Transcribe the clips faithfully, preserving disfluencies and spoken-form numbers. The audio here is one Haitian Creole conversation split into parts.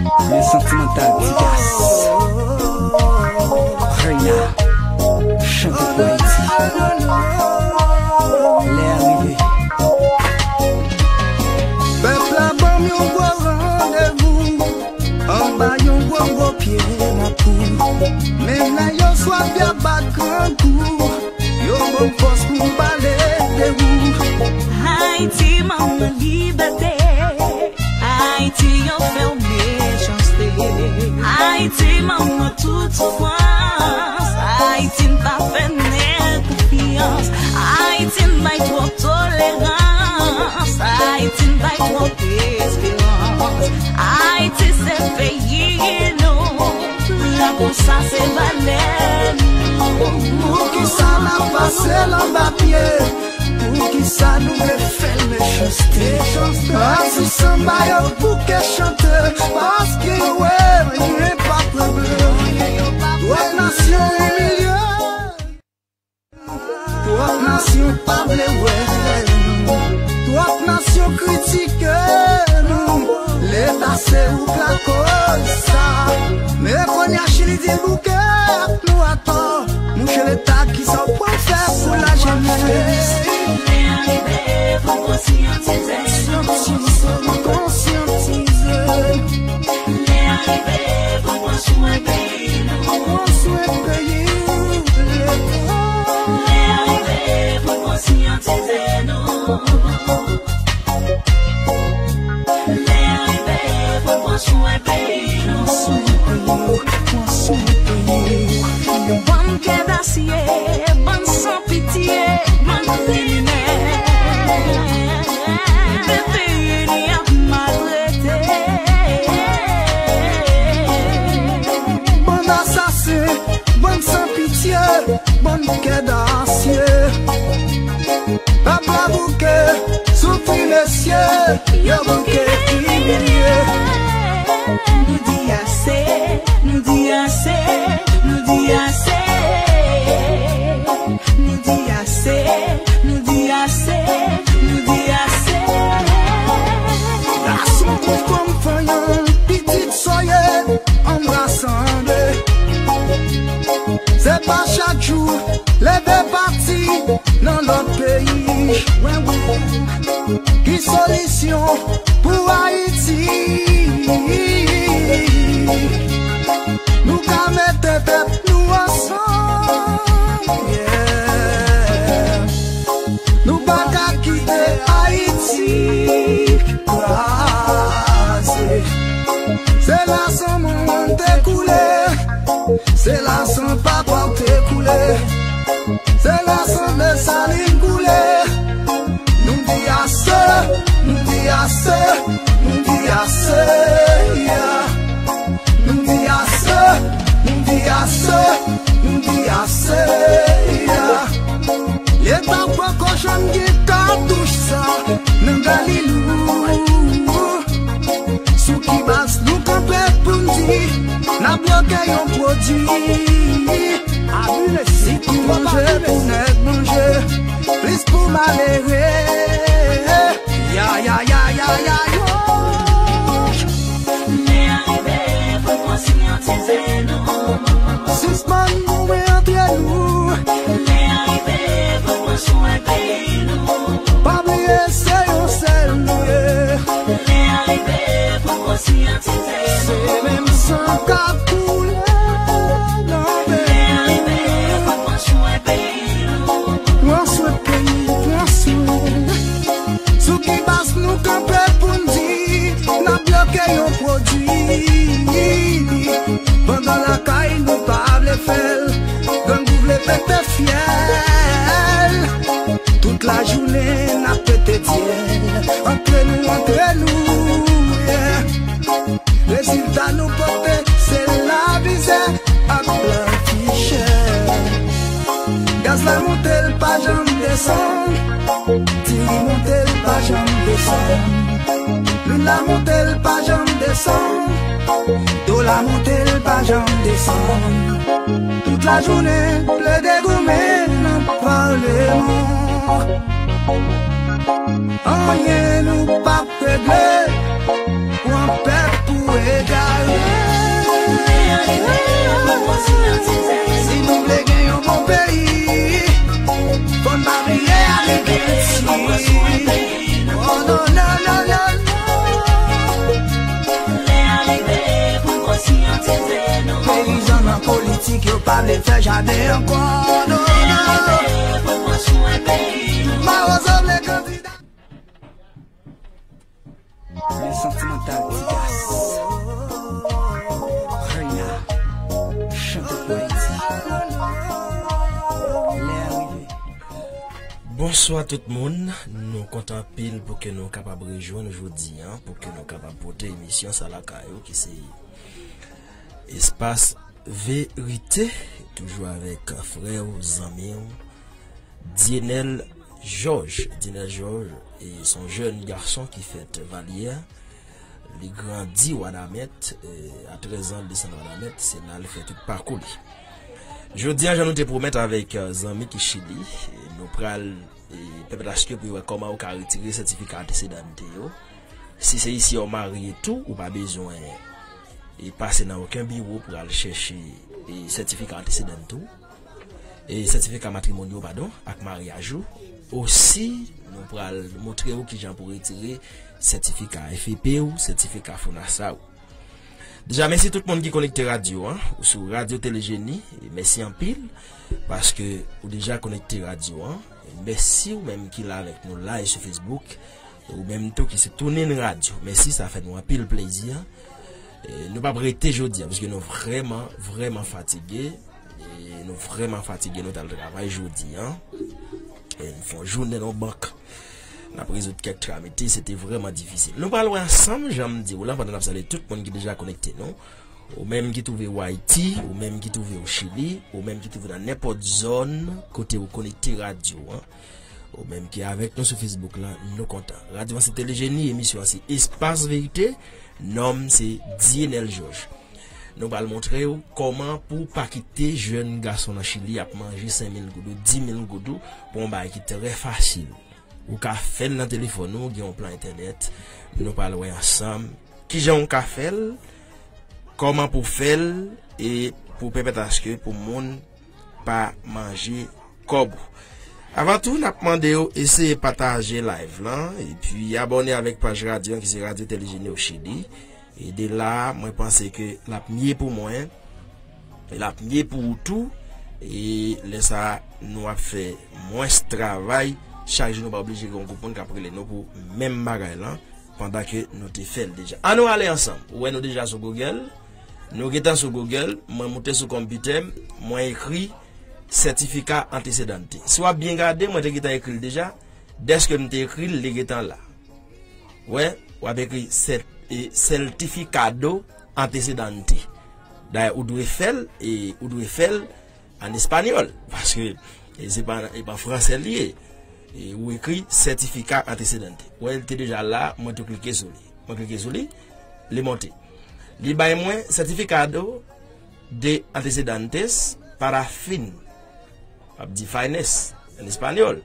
Le Sentimental Tigas. Reina. Chante pou Ayiti. Lè a rive. Pèp la ban m yon gwo randevou anba yon gwo gwo pye lapou. Men lè yo swa bya bat grangou, yo ban m fòs pou m pale de ou. Ayiti, manman libète. Ayiti, yo fè w mechanste. Ayiti, manman tout soufrans. Ayiti, n pa fè nèg konfyans. Ayiti, n bay twòp tolerans. Ayiti, n bay twòp esperans. Ayiti, se peyi nou. La konsa, se valè nou. Poukisa n ap pase l anba pye? Poukisa nou vle fè l mechanste? Atis anba yo bouke chante, paske yo wè anyen p ap regle. Twòp nasyon imilye, twòp nasyon pa vle wè nou, twòp nasyon kritike nou. Leta se ou k lakoz sa. Men kounye a Chili di l bouke ak nou atò. Mouche Leta, kisa w pral fè pou lajenès? Lè a rive pou n konsyantize nou. Konsyantize. Lè a rive pou n pran swen peyi nou. Pran swen peyi nou. Lè a rive pou n konsyantize nou. Lè a rive pou n pran swen peyi nou. Pran swen peyi nou. Pran swen peyi nou. Yon bann kè dasye, bann san pitye, bann kriminèl. Peyi n ap maltrete. Bann asasen, bann san pitye, bann kè dasye. Pèp la bouke, soufri mesye, yo bouke imilye. Nou di ase, nou di ase, nou di ase. Nou di ase, nou di ase, nou di ase. Gason kou fanm fanyan, pitit soyè, ann rasanble. Se pa chak jou leve pati nan lòt peyi. Ki solisyon pou Ayiti? Nou ka mete tèt nou ansanm, yeah. Nou pa ka kite Ayiti kraze. Se la san manman te koule. Se la san papa w te koule. Se la san Desalin koule. Nou di ase, nou di ase, nou di ase, yeah. Nou di ase, nou di ase, nou di ase, yeah. Leta poko janm gen katouch sa nan galil ou. Sou ki baz nou kanpe pou n di n ap bloke yon pwodui? Abile si pou manje pou nèg manje, plis pou malere. Ya, ya, ya, ya, ya, yo. Lè a rive pou n konsyantize nou. Sispann goumen antre nou. Lè a rive pou n pran swen peyi nou. Pa bliye se yon sèl nou ye. Lè a rive pou n konsyantize nou. Se menm san k ap koule nan vèn nou. Lè a rive pou n pran swen peyi nou. Pran swen peyi, pran swen. Sou ki baz nou kanpe pou n di n ap bloke yon pwodui? Pandan lakay nou pa vle fè l, grangou vle pete fyèl. Tout lajounen n ap pete dyèl. Antre nou, antre nou, yeah. Rezilta nou pote se lamizè ak lavi chè. Gaz la monte, l pa janm desann. Diri monte, l pa janm desann. Lwil la monte, l pa janm desann. Dola monte, l pa janm desann. Tout lajounen plede goumen nan palman. Anyen nou p ap regle pou yon pèp pou egare. Non, non, non, non. Lè a rive pou n konsyantizasyon. Peyizan nan politik, yo pa vle fè jaden ankò. Non, non, non, non. Lè a rive pou n konstwi peyi nou. Mawozo vle kandida. Le Santimantal Tigas. Reina. Chante pou Ayiti. Lè a rive. Bonswa tout moun, nou kontan anpil pou ke nou kapab rejwenn jodi a, pou ke nou kapab pote emisyon sa lakay ou ki se Espas Verite, toujou avèk frè w, zanmi w, Dienel Georges. Dienel Georges, e, se yon jèn gason ki fèt Valyè. Li grandi Wanament, e, a trèz an, li desann Wanament, se la li fè tout pakou li. Jodi a, jan nou te pwomèt avèk, e, zanmi ki Chili, e, nou pral, e, pèmèt aske pou yo wè kòman ou ka retire sètifika antesedante yo. Si se isi a w marye tou, ou pa bezwen, e, pase nan okenn biwo pou al chèche, e, sètifika antesedante ou. E sètifika matrimonyo, padon, ak maryaj ou. Osi, nou pral montre ou kijan pou retire sètifika F E P ou, sètifika FONASA ou. Deja, mèsi tout moun ki konekte radyo an, ou sou Radyo Tele Jeni, e mèsi anpil, paske ou deja konekte radyo an. E mèsi ou menm ki la avèk nou live sou Facebook, ou menm tou ki se TuneIn Radio. Mèsi, sa fè nou anpil plezi. E nou p ap rete jodi a, paske nou vrèman, vrèman fatige. E nou vrèman fatige, nou t al travay jodi a. E nou fè yon jounen nan bank. N ap rezoud kèk tramite, se te vrèman difisil. Nou pral wè ansanm, jan m di w la, pandan n ap salye tout moun ki deja konekte nou. Ou menm ki twouve w Ayiti, ou menm ki twouve w Chili, ou menm ki twouve nan nenpòt zòn kote ou konekte radyo an. Ou menm ki avèk nou sou Facebook la, nou kontan. Radyo an se Tele Jeni, emisyon an se Espas Verite, non m se Dienel Georges. Nou pral montre w kòman pou w pa kite jèn gason nan Chili ap manje senk mil goud ou, dis mil goud ou, pou yon bagay ki trè fasil. Ou ka fè l nan telefòn ou, gen yon plan entènèt. Nou pral wè ansanm kijan ou ka fè l, kòman pou w fè l, e pou pèmèt aske pou moun pa manje kòb ou. Avan tou, n ap mande w eseye pataje live lan, epi abòne avèk paj radyo an ki se Radyo Tele Jeni o Chili. E de la, mwen panse ke l ap mye pou mwen, e l ap mye pou ou tou. E lè sa a, nou ap fè mwens travay. Chak jou nou pa oblije gen yon gwoup moun k ap rele nou pou menm bagay lan, pandan ke nou te fè l deja. Ann nou ale ansanm. Ou wè nou deja sou Google. Nou gentan sou Google. Mwen moute sou konpitè m. Mwen ekri sètifika antesedante. Si w ap byen gade, mwen te gentan ekri l deja. Dèske m te ekri l, li gentan la. Wè, w ap ekri sè-, e, certificado antecedente. Dayè, ou dwe fè l, e ou dwe fè l an espanyòl, paske, e, se pa, e pa fransè li ye. E ou ekri certifica antecedente. Wè, li te deja la, mwen tou klike sou li. Mwen klike sou li, li monte. Li bay mwen certificado de antecedentes para fin. W ap di fines an espanyòl.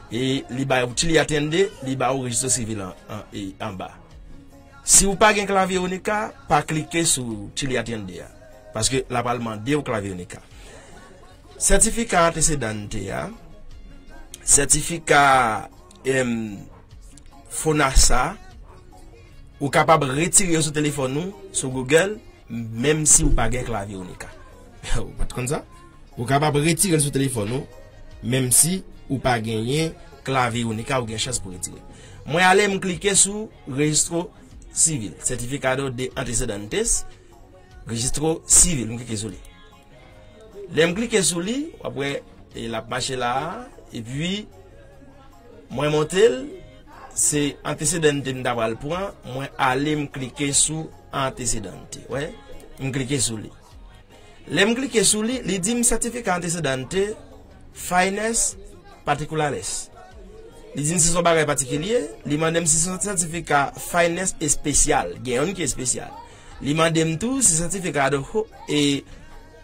E li ba ou Chili Atiende, li ba ou rejistro sivil an, an, e, anba. Si ou pa gen Clave Única, pa klike sou Chili Atiende a. Paske l ap al mande ou Clave Única. Sètifika antesedante a, sètifika, em, FONASA, ou kapab retire yo sou telefòn ou, sou Google, menm si ou pa gen Clave Única. Ou pa t konn sa? Ou kapab retire l sou telefòn ou, menm si ou pa genyen Clave Única, ou gen chans pou retire. Mwen ale, m klike sou Registro Civil, Certificado de Antecedentes, Registro Civil, m klike sou li. Lè m klike sou li, w ap wè, e, l ap mache la a, epi mwen monte l, se antesedante m ta pral pran, mwen ale m klike sou antesedante. Wè, m klike sou li. Lè m klike sou li, li di m certifica antecedente fines particulares. Li di m si se yon bagay patikilye, li mande m si se yon sètifika fines espesyal, gen youn ki espesyal. Li mande m tou si certificado ho-, e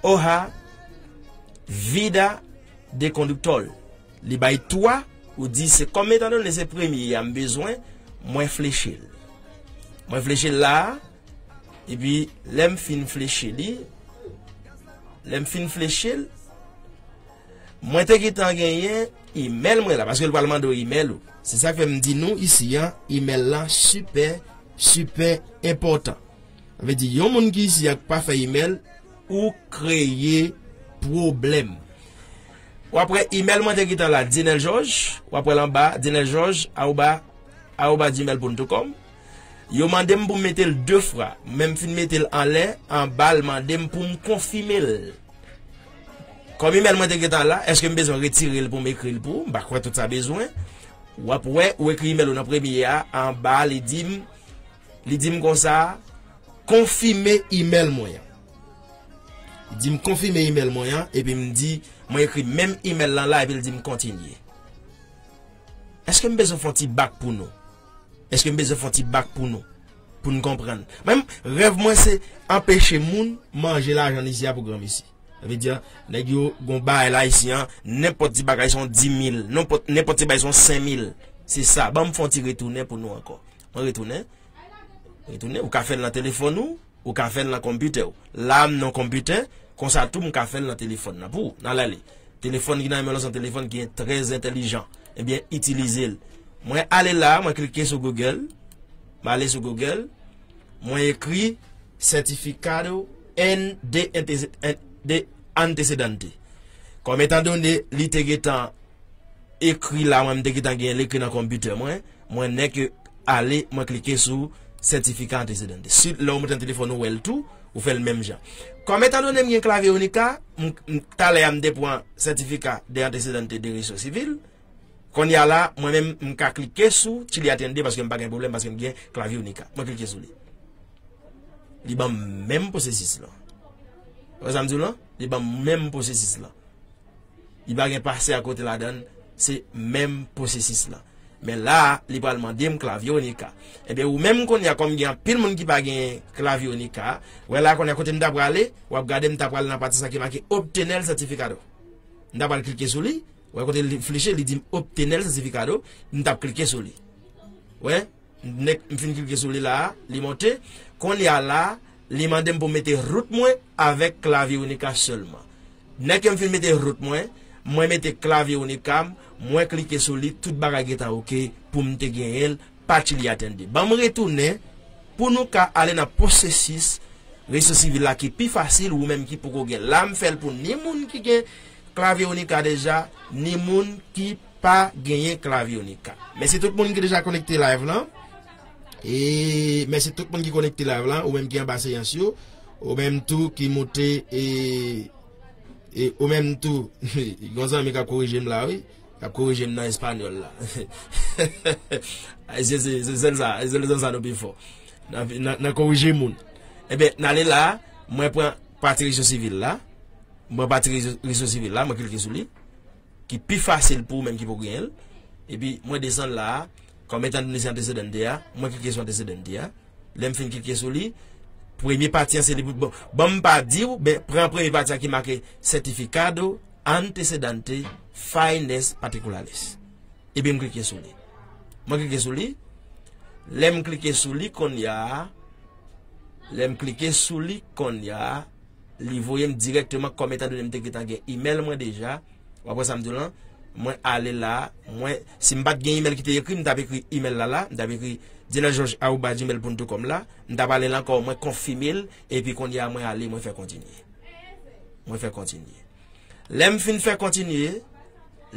hoja vida de conductor. Li bay twa, ou di se kòm etandone se premye a m bezwen, mwen fleche l. Mwen fleche l la a, epi lè m fin fleche li, lè m fin fleche l, Mwen te gentan genyen imèl mwen la, paske l pral mande w imèl ou. Se sa k fè m di nou isi an, imèl lan sipè, sipè enpòtan. Sa vle di, yon moun ki isi a k pa fè imèl, ou kreye pwoblèm. W ap wè imèl mwen te gentan la, Dienel Georges, w ap wè l anba, Dienel Georges, awoba, awoba gmail ponto com. Yo mande m pou m mete l de fwa, men m fin mete l anlè, anba l mande m pou m konfime l. Kòm imèl mwen te gentan la, èske m bezwen retire l pou m ekri l pou ou? M pa kwè tout sa bezwen. W ap wè, ou ekri imèl ou nan premye a, anba li di m, li di m konsa, konfime imèl mwen an. Li di m konfime imèl mwen an, epi m di, mwen ekri menm imèl lan la, epi l di m kontinye. Èske m bezwen fè yon ti bak pou nou? Èske m bezwen fè yon ti bak pou nou? Pou n konprann. Mwen, rèv mwen se anpeche moun manje lajan isi a pou granmesi. Sa vle di, nèg yo gon bagay la isi an, nenpòt ti bagay se yon dis mil, nenpòt, nenpòt ti bagay se yon senk mil. Se sa, ban m fè yon ti retounen pou nou ankò. Mwen retounen. Retounen, ou ka fè l nan telefòn ou, ou ka fè l nan konpitè w. La, m nan konpitè, konsa tou m ka fè l nan telefòn nan. Pou, n al ale. Telefòn ki nan men w lan se yon telefòn ki trè entèlijan. Ebyen, itilize l. Mwen ale la, mwen klike sou Google. Mwen ale sou Google. Mwen ekri certificado de antece-, de antecedente. Kòm etandone li te gentan ekri la, mwen m te gentan gen l ekri nan konpitè mwen, mwen nèk ale, mwen klike sou certificado de antecedente. Si lè w monte nan telefòn ou wè l tou, ou fè l menm jan. Kòm etandone m gen klavye Unica, m, m, talè a m te pran certificado de antecedente de registro civil, kounye a la, mwen menm, m ka klike sou Chile Atiende paske m pa gen pwoblèm, paske m gen klavye Unica. Mwen klike sou li. Li ban m menm pwosesis lan. Ou wè sa m di w lan? Li ban m menm pwosesis lan. Li pa gen pase akote ladan l, se menm pwosesis lan. Men la a, li pral mande m klavye Unica. Ebyen, ou menm kounye a, kòm gen anpil moun ki pa gen klavye Unica, wè la kounye a kote m ta prale, w ap gade m ta prale nan pati sa ki make obtener certificado. M ta pral klike sou li, wè kote li fleche, li di m obtener certificado, m t ap klike sou li. Wè? Nèk m fin klike sou li la a, li monte. Kounye a la, li mande m pou m mete root mwen avèk klavye Unica sèlman. Nèk m fin mete root mwen, mwen mete klavye Unica m, mwen klike sou li, tout bagay gentan oke pou m te genyen l pa Chile Atiende. Ban m retounen pou nou ka ale nan pwosesis rejistro sivil la ki pi fasil, ou menm ki poko gen. La, m fè l pou ni moun ki gen klavye Unica deja, ni moun ki pa genyen klavye Unica. Mèsi tout moun ki deja konekte live lan. E mèsi tout moun ki konekte live lan, ou menm ki anba seyans yo, ou menm tou ki moute, e, e ou menm tou, gon zanmi k ap korije m la, wi, k ap korije m nan espanyòl la. Ayisyen se, se sèl sa, se sèl sa nou pi fò. Nan, nan, nan korije moun. Ebyen, n ale la, mwen pran pati rejistro sivil la, mwen pran pati rejistro, rejistro sivil la, mwen klike sou li. Ki pi fasil pou ou menm ki poko genyen l. Epi mwen desann la a, kòm etandone se antecedente a, mwen klike sou antecedente a. Lè m fin klike sou li, premye pati an se li pou, bon, ban m pa di w, ben, pran premye pati a ki make certificado antecedente fines particulares. Epi m klike sou li. Mwen klike sou li. Lè m klike sou li kounye a, lè m klike sou li kounye a, li voye m dirèkteman kòm etandone m te gentan gen imèl mwen deja. W ap wè sa m di w lan? Mwen ale la, mwen, si m pa t gen imèl ki te ekri, m t ap ekri imèl la la, m t ap ekri dienelgeorges arobase gmail ponto com la, m t ap ale la ankò, mwen konfime l, epi kounye a mwen ale, mwen fè kontinye. Mwen fè kontinye. Lè m fin fè kontinye,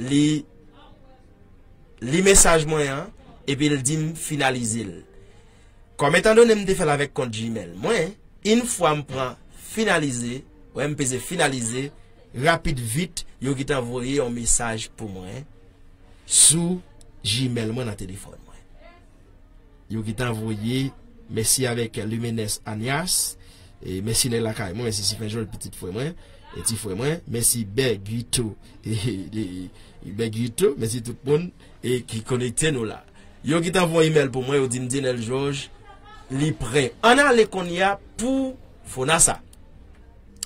li li mesaj mwen an, epi l di m finalize l. Kòm etandone m te fè l avèk kont Gmail mwen, yon fwa m pran finalize, wè m peze finalize, rapid vit, yo gentan voye yon mesaj pou mwen sou Gmail mwen nan telefòn mwen. Yo gentan voye, mèsi avèk Lumenes Anyas, e mèsi nèg lakay mwen, mèsi Sifen Jòl, pitit frè mwen, e ti frè mwen, mèsi Bègito, e, e, Bègito, mèsi tout moun e ki konekte nou la. Yo gentan voye imèl pou mwen, yo di m Dienel Georges, li prè. Ann ale kounye a pou Fonasa.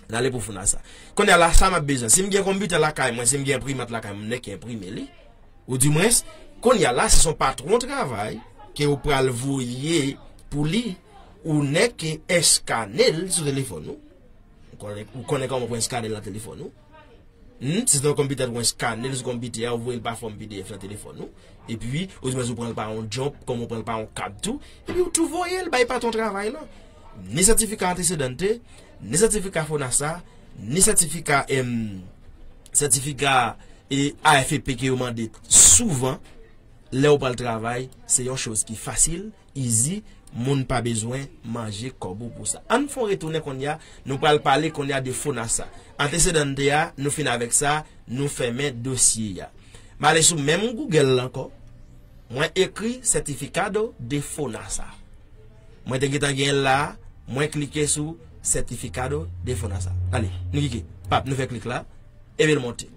N ale pou Fonasa. Kounye a la, sa m ap bezwen. Si m gen konpitè lakay mwen, si m gen enprimat lakay mwen, m nèk enprime li. Oudimwens, kounye a la, si se yon patwon travay ke ou pral voye pou li, ou nèk eskane l sou telefòn ou. Ou konnen, ou konnen kòman pou eskane l nan telefòn ou. Hmm, si se yon konpitè ou eskanel sou konpitè a, ou voye l pa fòm P D F nan telefòn ou. Epi, ou di mwen ou pran l pa yon jump, kòm ou pran l pa yon kat tou. Epi ou tou voye l bay patwon travay lan. Ni sètifika antesedante, ni sètifika FONASA, ni sètifika, em, sètifika e A F P ke yo mande souvan lè ou pral travay, se yon choz ki fasil, easy, moun pa bezwen manje kòb ou pou sa. Ann fè yon retounen kounye a, nou pral pale kounye a de FONASA. Antesedante a, nou fin avèk sa, nou fèmen dosye a. M ale sou menm Google la ankò. Mwen ekri certificado de FONASA. Mwen te gentan gen l la, mwen klike sou certificado de FONASA. Ale, nou klike. Pap, nou fè klik la. Epi l monte.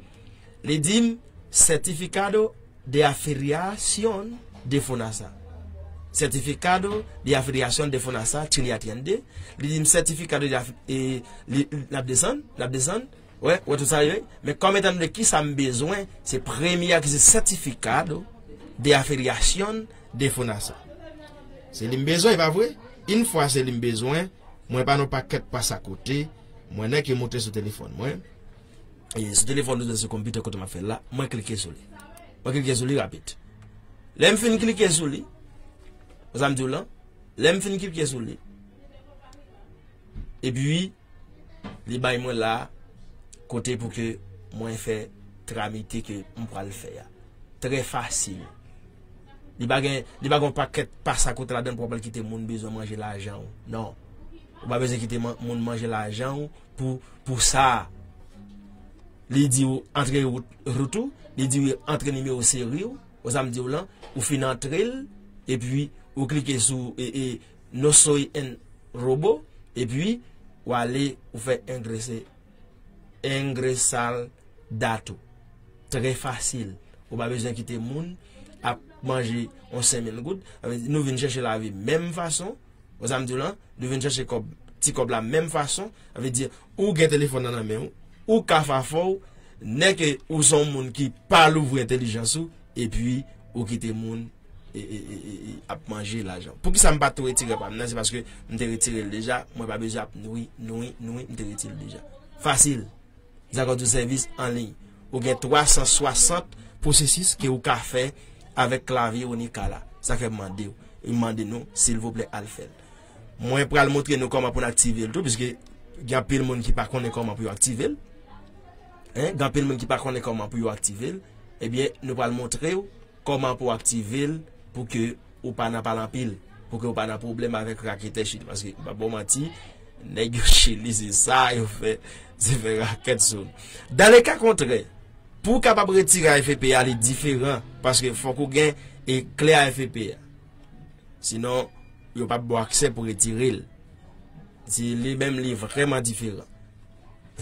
Li di m certificado de afiliación de FONASA. Certificado de afiliación de FONASA, Chile atiende. Li di m certificado de afi-, e, li, n ap desann, n ap desann. Wè, wè tout sa yo ye. Men kòm etan donné ki sa m bezwen, se premye a ki se certificado de afiliación de FONASA. Se li m bezwen, e pa vre? Yon fwa se li m bezwen, mwen pa nan pakèt pase akote, mwen nèk yo monte sou telefòn mwen. E sou telefòn ou sou konpitè kote m ap fè l la, mwen klike sou li. Mwen klike sou li rapid. Lè m fin klike sou li, sa m di w lan, lè m fin klike sou li, epi li bay mwen la kote pou ke mwen fè tramite ke m pral fè a. Trè fasil. Li pa gen, li pa gen yon pakèt pase akote ladan pou w ap al kite moun bezwen manje lajan w. Non. Ou pa bezwen kite man-, moun manje lajan w pou, pou sa. Li di w antre wout, wout ou, li di w antre nimewo seri w, ou sa m di w lan, ou fin antre l, epi ou klike sou, e, e, no soy un robo, epi ou ale, ou fè engrese, ingresar dato. Trè fasil. Ou pa bezwen kite moun ap manje yon senk mil goud. Sa vle di, nou vin chèche lavi menm fason. Ou sa m di w lan, nou vin chèche kòb, ti kòb la menm fason. Sa vle di, ou gen telefòn nan nan men w, ou ka fafò w, nèke ou se yon moun ki pa louvri entèlijans ou, epi ou kite moun e, e, e, e, e, ap manje lajan. Poukisa m pa t retire pa m nan? Se paske m te retire l deja. Mwen pa bezwen ap nwi, nwi, nwi. M te retire l deja. Fasil. Zagò di sèvis an liy. Ou gen twa san swasant pwosesis ke ou ka fè avèk klavye Onika la. Sa fè m mande w. M mande nou, silvouplè, al fè l. Mwen pral montre nou kòman pou n aktive l tou, piske gen anpil moun ki pa konnen kòman pou yo aktive l. Hein? Gen anpil moun ki pa konnen kòman pou yo aktive l. Ebyen, nou pral montre w kòman pou w aktive l pou ke ou pa nan pale anpil, pou ke ou pa nan pwoblèm avèk raketè Chili. Paske, m pa ba w manti, nèg yo Chili, se sa yo fè, se fè rakèt sou nou. Dan le ka kontrè, pou w kapab retire A F P a, li diferan, paske fòk ou gen e kle A F P a. Sinon, yo p ap ba w aksè pou retire l. Se li menm, li vrèman diferan.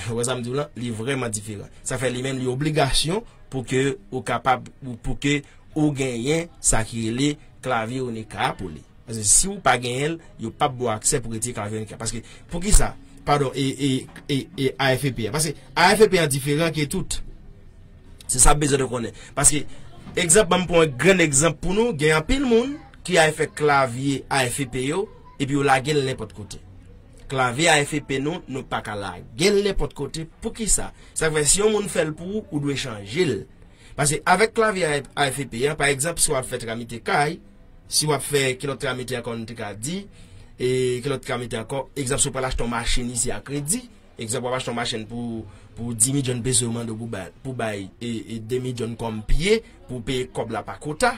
Ou wè sa m di w lan? Li vrèman diferan. Sa fè li menm, li obligasyon pou ke ou kapab, pou ke ou genyen sa ki rele klavye Onika pou li. Paske si ou pa genyen l, yo p ap ba w aksè pou retire klavye Onika. Paske, poukisa? Padon, e, e, e, e A F P a. Paske A F P a diferan ke tout. Se sa w bezwen de konnen. Paske, egzanp, ban m pran yon grenn egzanp pou nou, gen anpil moun ki al fè klavye A F P yo, epi yo lage l nenpòt kote. Klavye A F P nou, nou pa ka lage l nenpòt kote. Poukisa? Sa k fè, si yon moun fè l pou ou, ou dwe chanje l. Paske avèk klavye A F P a, pa egzanp, si w ap fè tramite kay, si w ap fè, ki lòt tramite ankò nou te ka di, e ki lòt tramite ankò, egzanp, si w pral achte yon machin isi a kredi, egzanp, w ap achte yon machin pou, pou dis milyon peso, yo mande w pou bay, pou bay, e, e de milyon kòm pye, pou peye kòb la pa kota.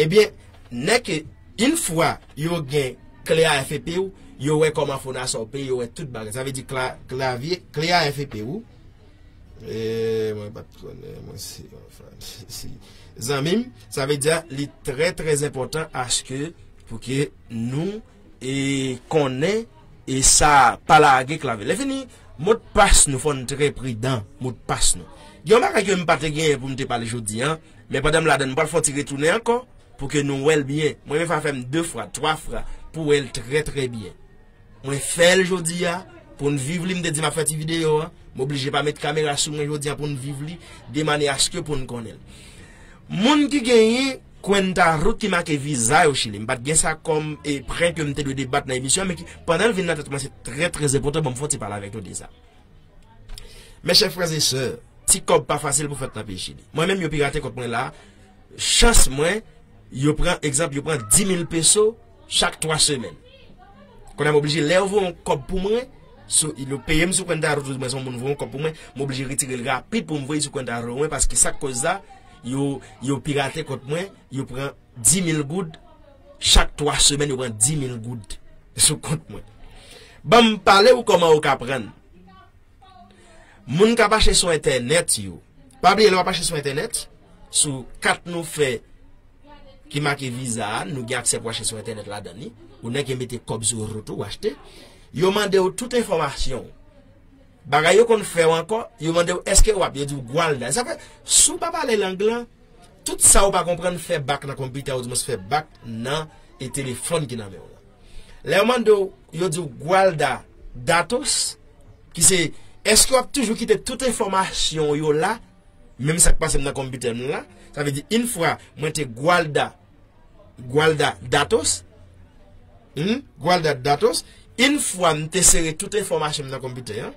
Ebyen, nèg ke, yon fwa yo gen kle A F P w, yo wè kòman FONASA w peye, yo wè tout bagay. Sa vle di kla-, klavye, kle A F P w. E, mwen pa t konnen, mwen se, anfen, si. Zanmi m, sa vle di, li trè, trè enpòtan aske pou ke nou e konnen e sa pa lage klavye. Lè fini, modpas nou fò n trè pridan, modpas nou. Gen yon bagay ke m pa te genyen pou m te pale jodi a, men pandan m ladan l, m pral fè yon ti retounen ankò pou ke nou wè l byen. Mwen menm fò fè m de fwa, twa fwa pou wè l trè, trè byen. Mwen fè l jodi a pou n viv li, m te di m ap fè ti videyo a. M oblije pa met kamera sou mwen jodi a pou n viv li, de manyè aske pou n konnen l. Moun ki genyen kwenta root ki make viza yo Chili. M pa t gen sa kòm e pwen ke m te dwe debat nan emisyon an, men ki, pandan l vin nan tèt mwen, se trè, trè enpòtan, ban m fè yon ti pale avèk nou de sa. Mes chers frères et sœurs, Ti kòb pa fasil pou fèt nan peyi Chili. Mwen menm, yo pirate kont mwen la. Chans mwen, yo pran, egzanp, yo pran dis mil peso chak twa semèn. Kounye a m oblije, lè yo voye yon kòb pou mwen, sou, yo peye m sou cuenta de ahorro, mwen se yon moun voye yon kòb pou mwen, m oblije retire l rapid pou m voye sou cuenta de ahorro mwen, paske sa k koz sa, yo, yo pirate kont mwen, yo pran dis mil goud, chak twa semèn, yo pran dis mil goud sou kont mwen. Ban m pale w kòman ou ka prann. Moun k ap achte sou entènèt yo. Pa bliye lè w ap achte sou entènèt, sou kat nou fè ki make viza a, nou gen aksè pou achte sou entènèt ladan li. Ou nèk mete kòb sou wout ou, ou achte. Yo mande w tout enfòmasyon w. Bagay yo konn fè w ankò, yo mande w èske w ap, yo di w guarda. Sa fè, si w pa pale lang lan, tout sa w pa konprann fè bak nan konpitè, oudimwens fè bak nan e telefòn ki nan men w lan. Lè yo mande w, yo di w guarda datos, ki se, èske w ap toujou kite tout enfòmasyon w yo la, menm sa k pase m nan konpitè m la? Sa vle di, yon fwa mwen te guarda, guarda datos, hmm? Guarda datos, yon fwa m te sere tout enfòmasyon m nan konpitè an,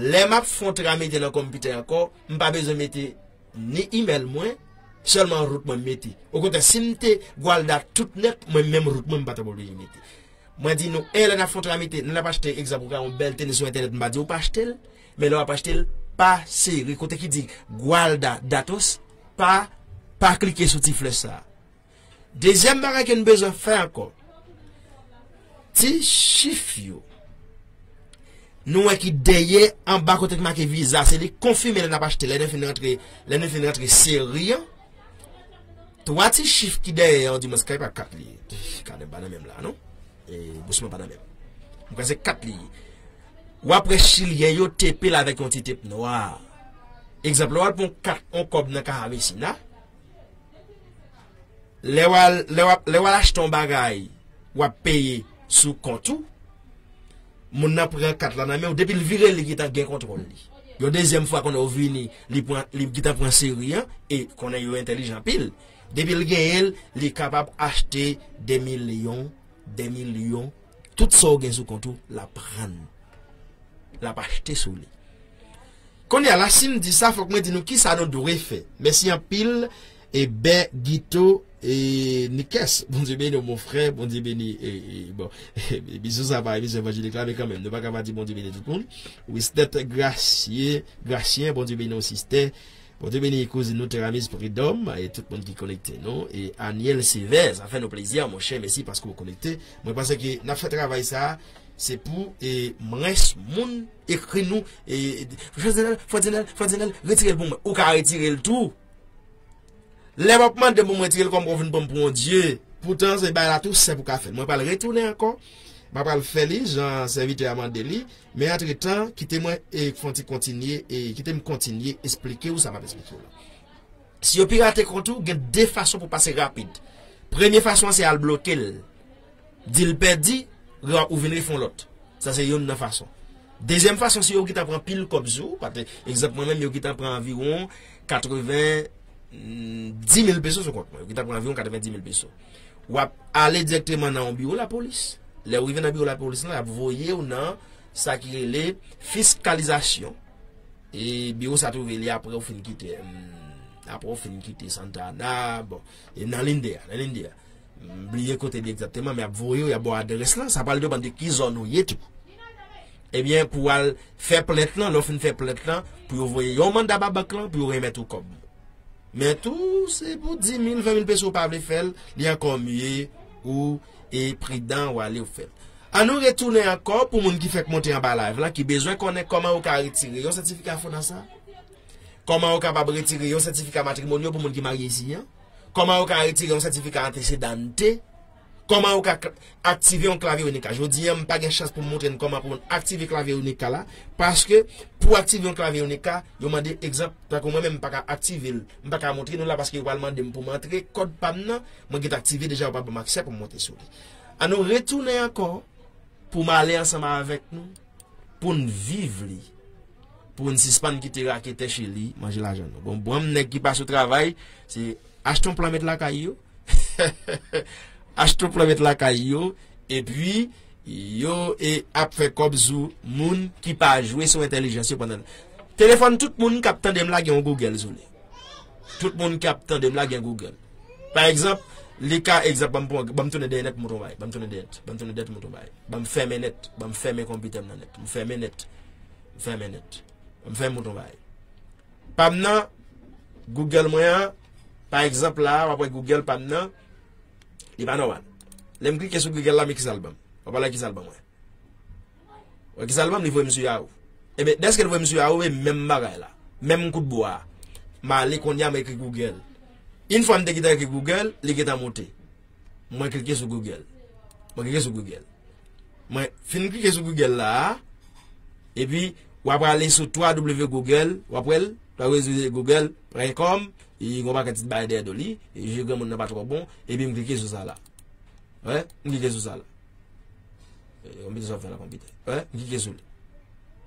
lè m ap fè yon tramite nan konpitè ankò, m pa bezwen mete ni imèl mwen, sèlman wout mwen m mete. Okontrè, si m te guarda tout nèt, mwen menm wout mwen, m pa t ap oblije mete. Mwen di nou, e lè n ap fè yon tramite, lè n ap achte, egzanp, ou ka yon bèl tenis sou entènèt, m pa di w pa achte l, men lè w ap achte l, pa sere. Kote ki di guarda datos, pa, pa klike sou ti flèch sa a. Dezyèm bagay ke n bezwen fè ankò, ti chif yo. Nou wè ki dèyè anba kote ki make viza, se li konfime lè n ap achte, lè nou fin rantre, lè nou fin rantre seri an. Twa ti chif ki dèyè an, di mwen se kay pa kat li ye. Kat pa nan menm la, non? E, bous mwen pa nan menm. Mwen kwè se kat li ye. W ap wè chilyen yo tepe l avèk yon ti tep nwa. Egzanp, lè w al pran yon kat, yon kòb nan Caja Vecina, lè w al, lè w ap, lè w al achte yon bagay, w ap peye sou kont ou, moun nan pran kat la nan men w, depi l vire l, li gentan gen kontwòl li. Yon dezyèm fwa konnen w vini, li pran, li gentan pran seri an, e konnen yo entèlijan anpil. Depi l genyen l, li kapab achte de milyon, de milyon, tout sa w gen sou kont ou, l ap pran. L ap achte sou li. Kounye a la, si m di sa, fòk mwen di nou kisa nou dwe fè. Mèsi anpil, e Bè Gito, e Nikès. Bondye beni w, mon frè. Bondye beni, e, e, bon. Emisyon sa pa emisyon evanjelik la, men kanmenm, nou pa ka pa di Bondye beni tout moun. Wisnette Grasye, Grasyen, Bondye beni w, sistè. Bondye beni kouzin nou Teramis Pridòm, e tout moun ki konekte nou. E Aniel Sevè, sa fè nou plezi, monchè, mèsi paske w konekte. Mwen panse ke n ap fè travay sa a, se pou, e, mwens moun ekri nou, e, Fredinel, Fredinel, Fredinel, retire l pou mwen. Ou ka retire l tou. Lè w ap mande m pou m retire l kòm ou vin pran m pou yon dye. Poutan, se bagay la tou senp ou ka fè l. Mwen pral retounen ankò. Mwen pral fè li jan sèvitè a mande li. Men antretan, kite mwen, e, fè yon ti kontinye, e, kite m kontinye esplike w sa m ap esplike w la. Si yo pirate kont ou, gen de fason pou pase rapid. Premye fason an se al bloke l. Di l pèdi, ou vin refè yon lòt. Sa se youn nan fason. Dezyèm fason, si yo gentan pran pil kòb sou ou, pa te, egzanp, mwen menm, yo gentan pran anviwon katreven, mm, dis mil peso sou kont mwen. Yo gentan pran anviwon katreven dis mil peso. W ap ale dirèkteman nan yon biwo lapolis. Lè w rive nan biwo lapolis lan, y ap voye w nan sa ki rele fiskalizasyon. E biwo sa twouve li apre w fin kite, mm, apre w fin kite Santa Ana, bon, e nan Linde a, nan Linde a. M bliye kote li egzakteman, men y ap voye w, y ap ba w adrès lan, sa pral depann de ki zòn ou ye tou. Ebyen, pou w al fè plent lan, lè w fin fè plent lan, pou yo voye yon manda ba bank lan, pou yo remèt ou kòb. Men tou, se pou dis mil, ven mil peso ou pa vle fè l, li ankò mye ou e pridan ou ale ou fè l. An nou retounen ankò pou moun ki fèk monte anba live lan, ki bezwen konnen kòman yo ka retire yon sètifika FONASA, kòman yo kapab retire yon sètifika matrimonyo pou moun ki marye isi an, kòman yo ka retire yon sètifika antesedante, kòman yo ka k-, aktive yon klavye Unica. Jodi an, m pa gen chans pou m montre n kòman pou n aktive klavye Unica la, paske pou aktive yon klavye Unica, yo mande egzanp, tankou mwen menm, m pa ka aktive l, m pa ka montre nou la paske yo pral mande m pou m antre kòd pa m nan, mwen gentan aktive deja, yo pa ban m aksè pou m monte sou li. An nou retounen ankò pou m ale ansanm avèk nou, pou n viv li, pou n sispann kite raketè Chili manje lajan nou. Bon, bon, nèg ki pa sou travay, se achte yon plan met lakay yo. Achte yon plan met lakay yo, epi yo e ap fè kòb sou moun ki pa jwe sou entèlijans yo pandan. Telefòn tout moun k ap tande m la gen yon Google sou li. Tout moun k ap tande m la gen Google. Pa egzanp, li ka egzanp, ban m pran, ban m tounen dèyè nèt, mouton bay. Ban m tounen dèyè nèt. Ban m tounen dèyè, mouton bay. Ban m fèmen nèt. Ban m fèmen konpitè m nan nèt. M fèmen nèt. M fèmen nèt. M fèmen mouton bay. Pa m nan, Google mwen an, pa egzanp la, w ap wè Google pa m nan, li pa nòmal. Lè m klike sou Google la, men ki sa l ban m. W ap wè ki sa l ban mwen. Wè ki sa l ban m, li voye m sou Yahoo. Ebyen, dèske l voye m sou Yahoo, e menm bagay la. Menm kout bwa a. M ale kounye a, m ekri Google. Yon fwa m te gentan ekri Google, li gentan monte. Mwen klike sou Google. Mwen klike sou Google. Mwen fin klike sou Google la a, epi w ap ale sou twa w Google, w ap wè l, twa w Google pwen kòm, e gen yon pakèt ti bagay dèyè do li, e je granmoun nan pa twò bon, epi m klike sou sa la. Wè, m klike sou sa la. E, konpitè sa w ap fè la, konpitè. Wè, m klike sou li.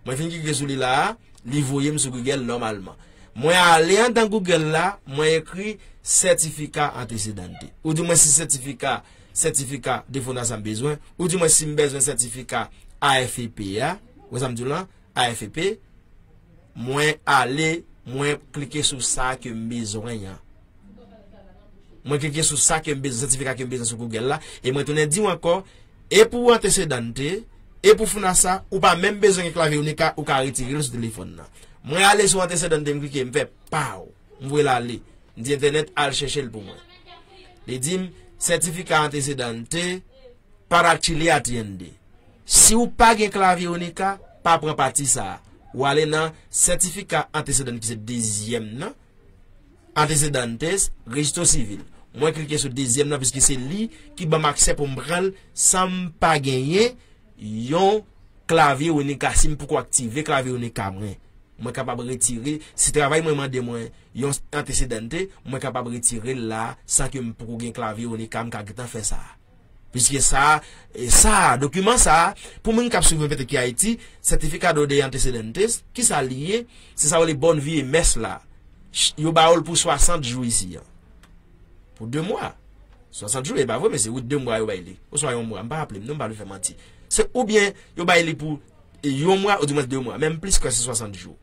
Mwen fin klike sou li la a, li voye m sou Google nòmalman. Mwen ale anndan Google la, mwen ekri certificado antecedente. Ou di mwen si sètifika, sètifika de FONASA m bezwen, ou di mwen si m bezwen sètifika A F E P a, wè sa m di w lan, A F E P, mwen ale, mwen klike sou sa ke m bezwen an. Mwen klike sou sa ke m bezwen, sètifika ke m bezwen sou Google la, e mwen tounen di w ankò, e pou antecedente, e pou FONASA, ou pa menm bezwen gen klavye Unica, ou ka retire l sou telefòn nan. Mwen ale sou antecedente, m klike, m fè paw, m voye l ale. M di entènèt al chèche l pou mwen. Li di m, certificado antecedente para Chile atiende. Si w pa gen klavye Unica, pa pran pati sa a. Ou ale nan certificado antecedente ki se dezyèm nan, antecedentes, registro civil. Mwen klike sou dezyèm nan, piske se li ki ban m aksè pou m pran l san m pa genyen yon klavye Unica. Si m poko aktive klavye Unica mwen, mwen kapab retire, si travay mwen mande mwen yon antecedente, mwen kapab retire l la, san ke m poko gen klavye Unica, m ka gentan fè sa. Piske sa, e sa, dokiman sa, pou moun k ap swiv mwen petèt ki Ayiti, certificado de antecedentes, ki sa li ye? Se sa yo rele Bon Vieille Messe la. Ch-, yo ba yo l pou swasant jou isi an. Pou de mwa. Swasant jou, e pa vre, men se wi, de mwa yo bay li. Oswa yon mwa, m pa raple m, non, m pa vle fè manti. Se oubyen yo bay li pou yon mwa, oudimwens de mwa, men m plis kwè se swasant jou.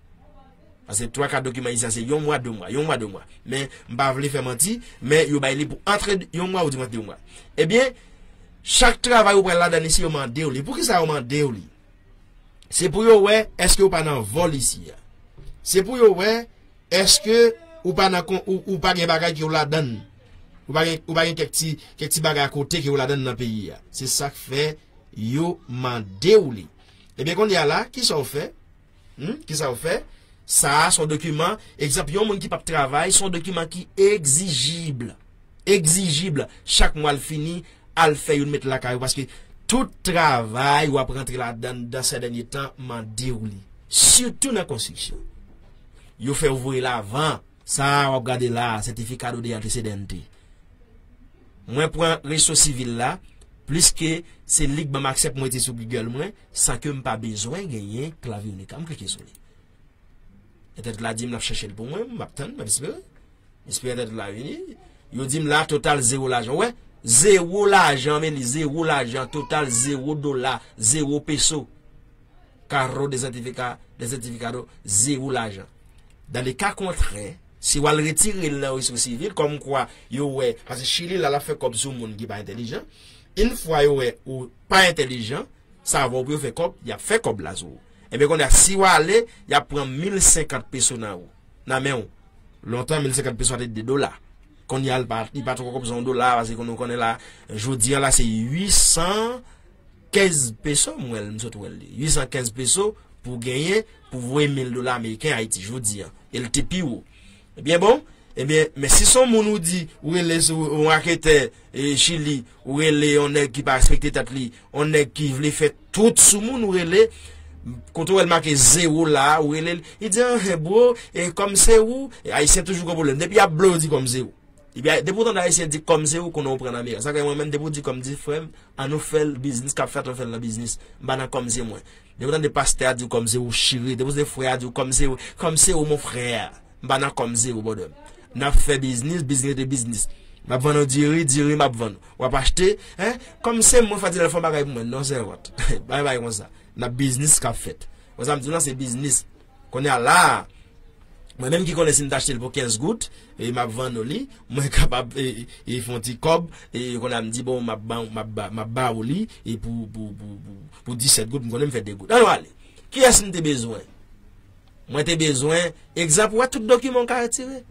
Paske twa ka dokiman isi a se yon mwa, de mwa, yon mwa, de mwa. Men, m pa vle fè manti, men yo bay li pou antre yon mwa, oudimwens de mwa. Ebyen, chak travay ou pral ladan isi, yo mande w li. Poukisa yo mande w li? Se pou yo wè, èske ou pa nan vòl isi a. Se pou yo wè, èske ou pa nan kon, ou, ou pa gen bagay ki yo ladan. Ou pa gen, ou pa gen kèk ti, kèk ti bagay akote ki yo ladan nan peyi a. Se sa k fè yo mande w li. Ebyen, kounye a la, kisa w fè? Hmm? Kisa w fè? Sa a, se yon dokiman, egzanp, yon moun ki p ap travay, se yon dokiman ki egzijib. Egzijib. Chak mwa l fini, al fè youn met lakay ou, paske tout travay w ap rantre ladan l nan sè dènye tan, mande w li. Sitou nan konstriksyon. Yo fè w voye l avan. Sa a w ap gade la a, certificado de antecedente. Mwen pran registro civil la, pliske se li k ban m aksè pou mwen mete sou Google mwen, san ke m pa bezwen genyen klavye Unica. M klike sou li. Entènèt la di m l ap chèche l pou mwen, m ap tann, m ap espere. M espere entènèt la vini. Yo di m la, total zewo lajan. Ou wè? Zewo lajan, men li zewo lajan, total zewo dola, zewo peso. Carro de certifica-, de certificado, zewo lajan. Dan le ka kontrè, si w al retire l nan registro civil, kòmkwa yo wè, paske Chili la, l ap fè kòb sou moun ki pa entèlijan. Yon fwa yo wè ou pa entèlijan, sa va pou yo fè kòb, y ap fè kòb la sou ou. Ebyen, kounye a, si w ale, y ap pran mil senkant peso nan ou, nan men w. Lontan, mil senkant peso a te de dola. Kounye a, li pa, li pa twò kòb sa yon dola, paske kounye, ou konnen la, jodi a la, se uit san kenz peso, m wè l, m sot wè l. Uit san kenz peso pou genyen, pou voye mil dola ameriken Ayiti, jodi a. E l te pi wo. Ebyen, bon, ebyen, men si se yon moun ou di, ou rele sou yon raketè, e, Chili, ou rele yon nèg ki pa respekte tèt li, yon nèg ki vle fè tout sou moun, ou rele, kote w wè l make zewo la, ou rele l, li di, anhen, bro, e kòm se ou, e Ayisyen toujou gen pwoblèm. Depi y ap blow, yo di kòm se ou. Epi, depi w tande Ayisyen di kòm se ou, konnen ou pran nan meri. Sa fè mwen menm, depi w di kòm, di frè m, ann nou fè l biznis k ap fèt, ann fè l nan biznis. M pa nan kòm se mwen. Depi w tande pastè a di w kòm se ou, chire. Depi w tande frè a di w kòm se ou, kòm se ou, mon frè. M pa nan kòm se ou, brother. N ap fè biznis, biznis rete biznis. M ap vann ou diri, diri m ap vann ou. W ap achte, en? Kòm se mwen, fò di l al fè yon bagay pou mwen. Non, sèvant. Bagay, bagay konsa. N ap biznis k ap fèt. Wè sa m di w lan, se biznis. Kounye a la, mwen menm ki konnen si m ta achte l pou kenz goud, e m ap vann ou li, mwen kapab, e, e, e fè yon ti kòb, e kounye a m di, bon, m ap ba, m ap ba, m ap ba ou li, e pou, pou, pou, pou, pou disèt goud, m konnen m fè de goud. Ann nou ale. Kiyès m te bezwen? Mwen te bezwen, egzanp, ou wè tout dokiman w ka retire.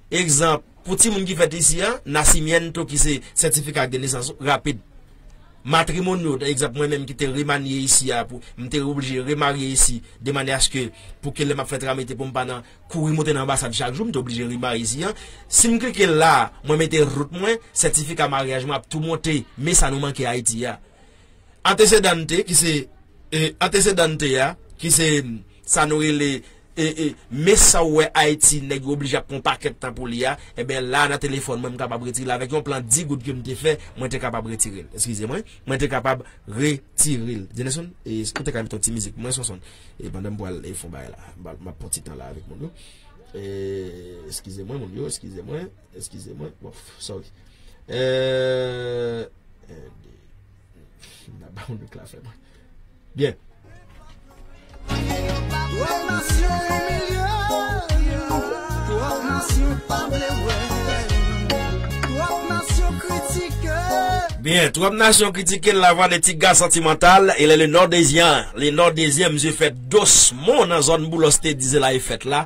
Egzanp, pou timoun ki fèt isi a, nasimyènto ki se sètifika ak de nesans ou, rapid. Matrimonyo, egzanp, mwen menm ki te remarye isi a, pou, m te oblije remarye isi, de manyè aske, pou ke lè m ap fè tramite, pou m pa nan kouri monte nan anbasad chak jou, m te oblije remarye isi a. Si m klike la, mwen mete rout mwen, sètifika maryaj mwen ap tou monte, men sa nou manke Ayiti a. Antesedante, ki se, e, antesedante a, ki se, mm, sa nou rele, e, e, men sa w wè Ayiti, nèg yo oblije ap pran pakèt tan pou li a, ebyen la nan telefòn mwen, m kapab retire l avèk yon plan dis goud ke m te fè, mwen te kapab retire l. Eskize mwen, mwen te kapab retire l. Jenelson, e, ou te ka mete yon ti mizik, mwen Sonson, e pandan m pral, e, fè yon bagay la, m ap, m ap pran ti tan la avèk moun yo. E, eskize mwen, moun yo, eskize mwen, eskize mwen, bon, sorry. E, e, N ap ba w nou klafè mwen. Byen. Twòp nasyon imilye, twòp nasyon pa vle wè, twòp nasyon kritike. Byen, twòp nasyon kritike, la voix de Tiga Sentimental, il est le Nordésien. Le Nordésien, msye fèt Dosmon nan zòn Boulos te di se la e fèt la.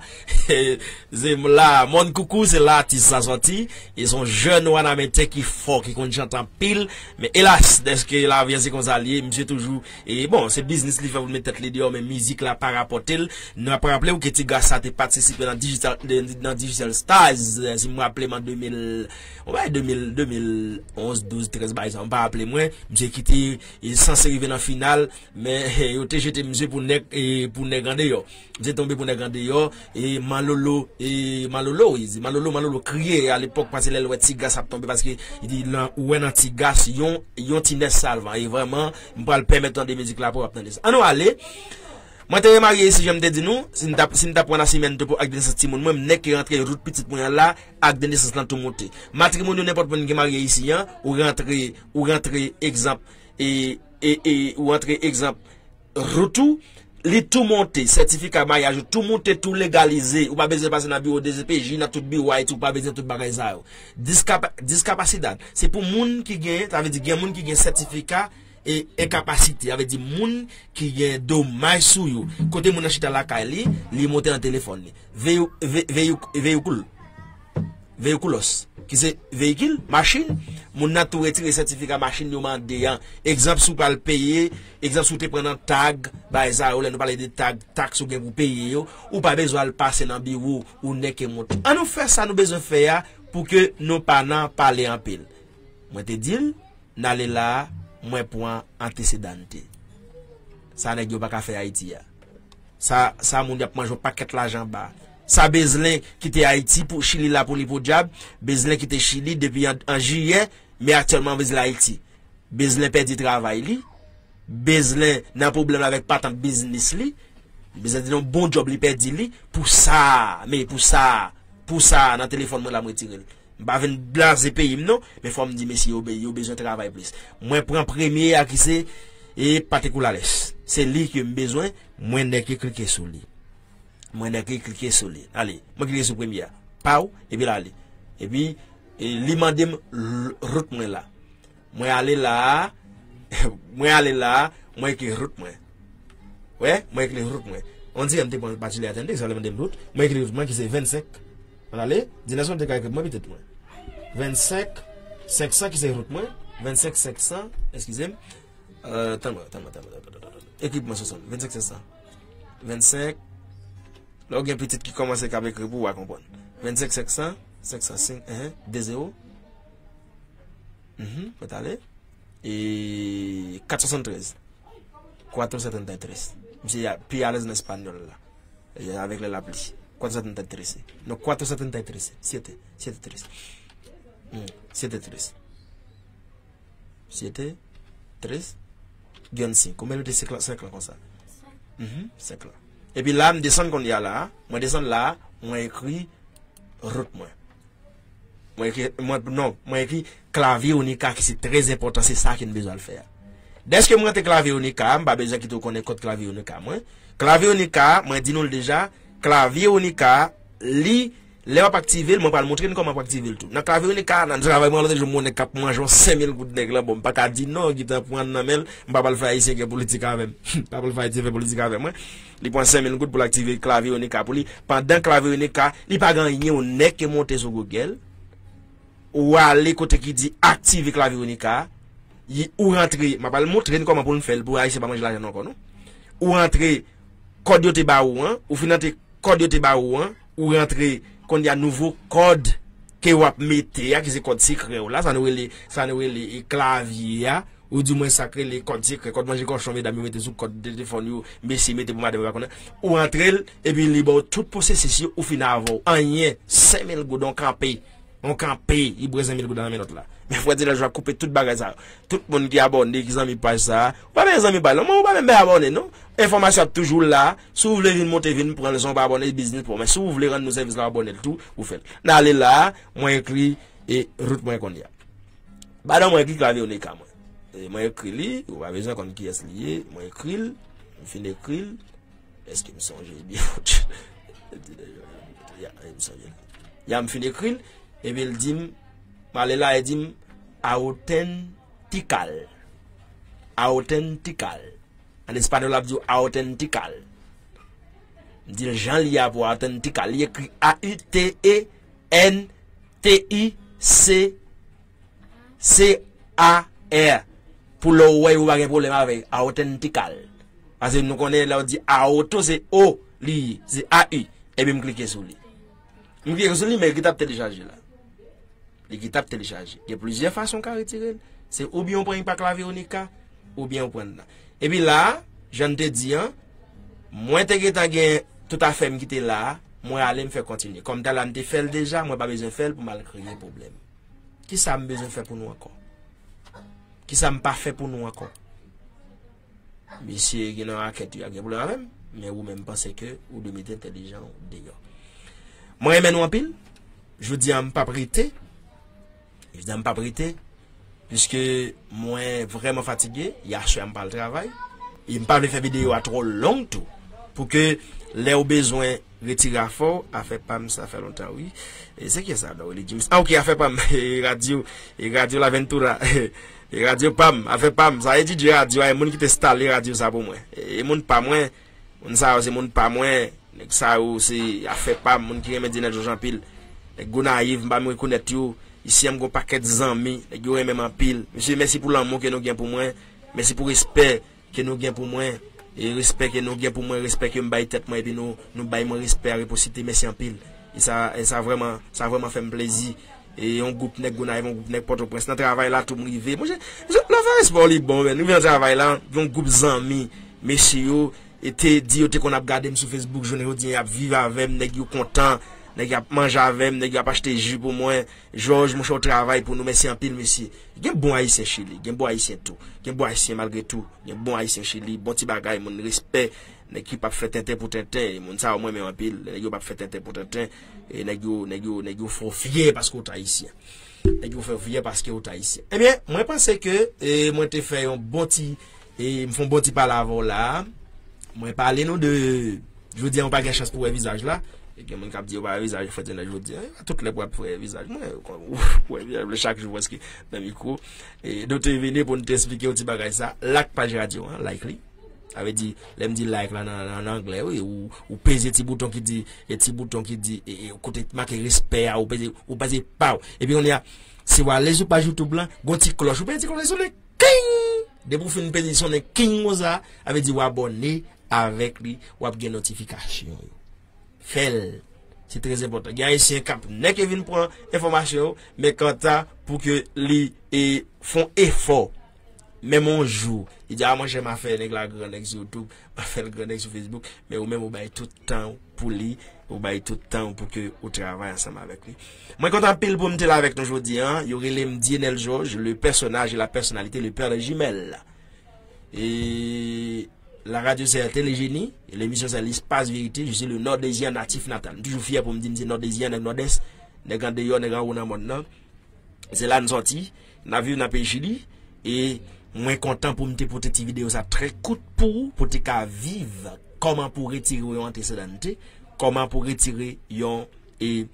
Se la, Mòn Koukou, se la atis sa sòti. E se yon jèn wanamentyè ki fò, ki konn chante anpil. Men elas, dèske lavi a se konsa l ye, misye toujou, e bon, se biznis li fè pou l met tèt li deyò, men mizik la pa rapòte l. Nou ap raple w ke ti gas sa te patisipe nan Digital, nan Digital Stars, si m raple m an de mil, on va de mil, de mil onz, douz, trèz, bagay sa, m pa raple mwen. Misye ki te, e sanse rive nan final, men yo te jete misye pou nèg, e pou nèg andeyò. Misye tonbe pou nèg andeyò, e Malolo, e Malolo, wi, se Malolo, Malolo kriye alepòk, paske lè l wè ti gas ap tonbe, paske li di, lan, ou wè nan ti gas, yon, yon ti nèsalvan, e vrèman, m pral pèmèt tande mizik la pou w ap tande sa. Ann nou ale. Mwen te remarye isi, jan m te di nou, si m t ap, si m t ap pran nasimyènto pou ak de nesans timoun mwen, m nèk ki rantre rout pitit mwen an la, ak de nesans lan tou monte. Matrimonyo, nenpòt moun ki marye isi an, ou rantre, ou rantre egzanp, e, e, e, ou rantre egzanp, rout ou, li tou monte, sètifika maryaj ou tou monte, tou legalize, ou pa bezwen pase nan biwo D C P J, nan tout biwo Ayiti, ou pa bezwen tout bagay sa yo. Diskapa-, diskapasidad, se pou moun ki gen, sa vle di gen moun ki gen sètifika e enkapasite, sa vle di moun ki gen domaj sou yo. Kote moun nan chita lakay li, li monte nan telefòn li. Veyo-, ve-, veyo-, veyo koul. Veyikoulos, ki se veyikil, machin, moun nan tou retire sètifika machin yo mande an. Egzanp, si w pral peye, egzanp, si w te pran nan tag, bagay sa yo, lè nou pale de tag, taks ou gen pou peye yo, ou pa bezwen al pase nan biwo, ou nèk e monte. Ann nou fè sa nou bezwen fè a pou ke nou pa nan pale anpil. Mwen te di l, n ale la a, mwen pran antesedante. Sa nèg yo pa ka fè Ayiti a. Sa, sa moun y ap manje yon pakèt lajan ba. Sa Bezlen kite Ayiti pou Chili la pou li podyab. Bezlen kite Chili depi an, an jiyè, men aktyèlman Bezlen Ayiti. Bezlen pèdi travay li. Bezlen nan pwoblèm avèk patant biznis li. Bezlen di yon bon djòb li pèdi li. Pou sa, men pou sa, pou sa, nan telefòn mwen la m retire l. M pa vin blaze peyi m non, men fò m di mesye yo, be-, yo bezwen travay plis. Mwen pran premye a ki se, e, Patrick Oulales. Se li ke m bezwen, mwen nèk ki klike sou li. Mwen nèk ki klike sou li. Ale, mwen klike sou premye a. Paw, epi l ale. Epi, e, li mande m l-, rout mwen la. Mwen ale la a, mwen ale la a, mwen ekri rout mwen. Wè, mwen ekri rout mwen. On dirè m te pran pati li a tande, sa vle mande m rout. Mwen ekri rout mwen ki se vennsenk. Ann ale, Dinèson te ka ekri pou mwen pitit mwen. Vennsenk senk san ki se rout mwen. Vennsenk senk san, eskize m. Euh, tann mwen, tann mwen, tann mwen, tann mwen, tann mwen. Ekri pou mwen, Sonson. Vennsenk senk san. Vennsenk. Lè w gen pitit ki kòmanse k ap ekri pou w, w a konprann. Vennsenk senk san, senk san senk, enhen, de zewo. Mhm, mwen t ale. E kat swasanntrèz. Cuatro setenta y tres. Misye a, pi alèz nan espanyòl la. E avèk lè l ap li. Cuatro setenta y tres. Non, cuatro setenta y tres. Siete, siete tres. Hmm, siete tres. Siete tres. Gen senk. Ou mèt mete senk lan, senk lan konsa. Mhm, senk lan. Epi la, m desann kounye a la a. Mwen desann la a, mwen ekri rout mwen. Mwen ekri, mwen, non, mwen ekri klavye Onika ki se trè enpòtan, se sa ke n bezwen al fè a. Dèske m rantre klavye Onika a, m pa bezwen kite w konnen kòd klavye Onika mwen. Klavye Onika a, mwen di nou l deja, Klavye Onika, li, lè w ap aktive l, mwen pral montre n kòman pou aktive l tou. Nan klavye Onika, nan travay mwen lòt jou, mwen nèg k ap manje yon senk mil goud nèg lan, bon, m pa ka di non, gentan pran nan men l, m pa pral fè Ayisyen gen politik avè m. M pa pral fè Ayisyen fè politik avè mwen. Li pran senk mil goud pou l aktive klavye Onika pou li. Pandan klavye Onika, li pa gen anyen, yon nèg ki monte sou Google, ou ale kote ki di aktive klavye Onika, ou rantre, m ap al montre n kòman pou n fè l pou Ayisyen pa manje lajan nou ankò, non. Ou rantre kòd yo te ba ou an, ou fin rantre kòd yo te ba ou an, ou rantre kounye a nouvo kòd ke w ap mete a, ki se kòd sekrè w la, sa nou rele, sa nou rele e klavye a, ou di mwen sa k rele kòd sekrè, kòd manje kòchon, medam yo mete sou kòd telefòn yo, mesye mete pou madanm yo pa konnen. Ou rantre l, epi li ba w tout pwosesis yo, ou fin avè w. Anyen, senk mil goud, on kanpe. On kanpe, li bwè senk mil goud nan men lòt la. Men frè Dylan Jwa koupe tout bagay sa yo. Tout moun ki abòne, ki zanmi paj sa a, ou pa menm zanmi paj la, ou pa menm abòne, non. Enfòmasyon ap toujou la. Si w vle vin monte, vin pran l san w pa abòne, biznis pa w. Men si w vle rann nou sèvis la, w abòne l tou, ou fè l. N ale la, mwen ekri e rout mwen kounye a. Ba nan mwen ekri klavye Onika mwen. E mwen ekri li, ou pa bezwen konn kiyès li ye, mwen ekri l, m fin ekri l, èske m sonje l byen? Ya, m sonje l. Ya, m fin ekri l, epi l di m, m ale la, li di m, autenticar. Autenticar. An espanyòl, l ap di w autenticar. M di l jan l ye a pou autenticar. Li ekri A U T E N T I C C A R. Pou lè w wè yo pa gen pwoblèm avè autenticar. Paske nou konnen lè w di auto, se O li ye, se A U. Ebyen, m klike sou li. M klike sou li, men li t ap telechaje la. Li ki t ap telechaje. Gen plizyè fason w ka retire l. Se oubyen w pran li pa klavye Onika, oubyen w pran l la. Epi la, jan n te di an, mwen te gentan gen tout afè m ki te la a, mwen ale m fè kontinye. Kòm talè a m te fè l deja, mwen pa bezwen fè l pou m al kreye pwoblèm. Kisa m bezwen fè pou nou ankò? Kisa m pa fè pou nou ankò? Mesye gen nan rakèt yo, y ap gen pwoblèm avè m, men ou menm panse ke ou dwe mete entèlijan w deyò. Mwen renmen nou anpil. Jodi a m p ap rete. Jodi a m p ap rete. Piske mwen vrèman fatige. Yaswè a m pa al travay. E m pa vle fè videyo a twò long tou. Pou ke lè w bezwen retire afè w, afè pa m sa fè lontan wi. E se kiyès sa, Dorly James? Ah, ok, afè pa m. E radyo, e radyo La Ventura. E radyo pa m, afè pa m. Sa e D J radyo a, e moun ki te enstale radyo sa pou mwen. E, e moun pa mwen, moun sa yo se moun pa mwen. Nèg sa yo se afè pa m, moun ki renmen Dyenèl Jòj anpil. Nèg Gonayiv, m pa menm rekonèt yo. Isi a m gon pakèt zanmi, nèg yo renmen m anpil. Mesye, mèsi pou lanmou ke nou gen pou mwen. Mèsi pou respè ke nou gen pou mwen, e respè ke nou gen pou mwen, respè ke m bay tèt mwen, epi nou, nou bay mwen respè a, reposite, mèsi anpil. E sa, e sa vrèman, sa vrèman fè m plezi. E yon gwoup nèg Gonayiv, yon gwoup nèg Pòtoprens, nan travay la tou m rive. Monchè, lè w fè respè w li bon, men. Rive nan travay la, yon gwoup zanmi, mesye yo, e te di yo te konn ap gade m sou Facebook, jounen jodi a, y ap viv avè m, nèg yo kontan, nèg y ap manje avè m, nèg yo ap achte ji pou mwen. Jòj, monchè, w travay pou nou, mèsi anpil, mesye. Gen bon Ayisyen Chili, gen bon Ayisyen tou. Gen bon Ayisyen malgre tou. Gen bon Ayisyen Chili, bon ti bagay, moun respè. Nèg ki p ap fè tenten pou tenten. Moun sa yo mwen renmen anpil. Nèg yo p ap fè tenten pou tenten. E nèg yo, nèg yo, nèg yo fè w fyè paske w t Ayisyen. Nèg yo fè w fyè paske w t Ayisyen. Ebyen, mwen panse ke, e, mwen te fè yon bon ti, e, m fè yon bon ti pale avè w la. Mwen pale nou de, jodi a, mwen pa gen chans pou wè vizaj la. E gen moun k ap di yo pa wè vizaj frè Dyenèl jodi a. Tout lè pou ap wè vizaj mwen, pou wè vizaj mwen chak jou prèske nan mikwo. E nou te vini pou n te esplike yon ti bagay sa. Like paj radyo an, like li. Sa vle di, lè m di like la nan, nan, nan anglè, wi, ou, ou peze ti bouton ki di, e ti bouton ki di, e, e, kote make respè a, ou peze, ou peze pa w. Epi kounye a, si w ale sou paj YouTube lan, gon ti klòch, ou peze ti klòch, li sonnen, king! Depi w fin peze, li sonnen, king, konsa, sa vle di w abòne avèk li, w ap gen notifikasyon yo. Fè l. Se trè enpòtan. Gen Ayisyen k ap nèk yo vin pran enfòmasyon yo, men kanta pou ke li e, fè yon efò. Menm yon jou, li di, a, monchè, m a fè nèg la gran nèg sou YouTube, m a fè l gran nèg sou Facebook, men ou menm ou bay tout tan w pou li, ou bay tout tan w pou ke ou travay ansanm avèk li. Mwen kontan anpil pou m te la avèk nou jodi a. Yo rele m Dienel Georges, le personnage et la personnalité, le père de jumelles. E la radio c'est Télé Génie, e lemisyon se L'espace vérité, je suis le Nordésien natif natal. M toujou fyè pou m di m se Nòdezyen, nèg Nòdès, nèg andeyò, nèg anwo nan mòn nan. Se la n sòti, n ap viv nan peyi Chili, e mwen kontan pou m te pote ti videyo sa trè kout pou ou, pou te ka viv kòman pou retire w yon antesedante, Kòman pou retire yon, e,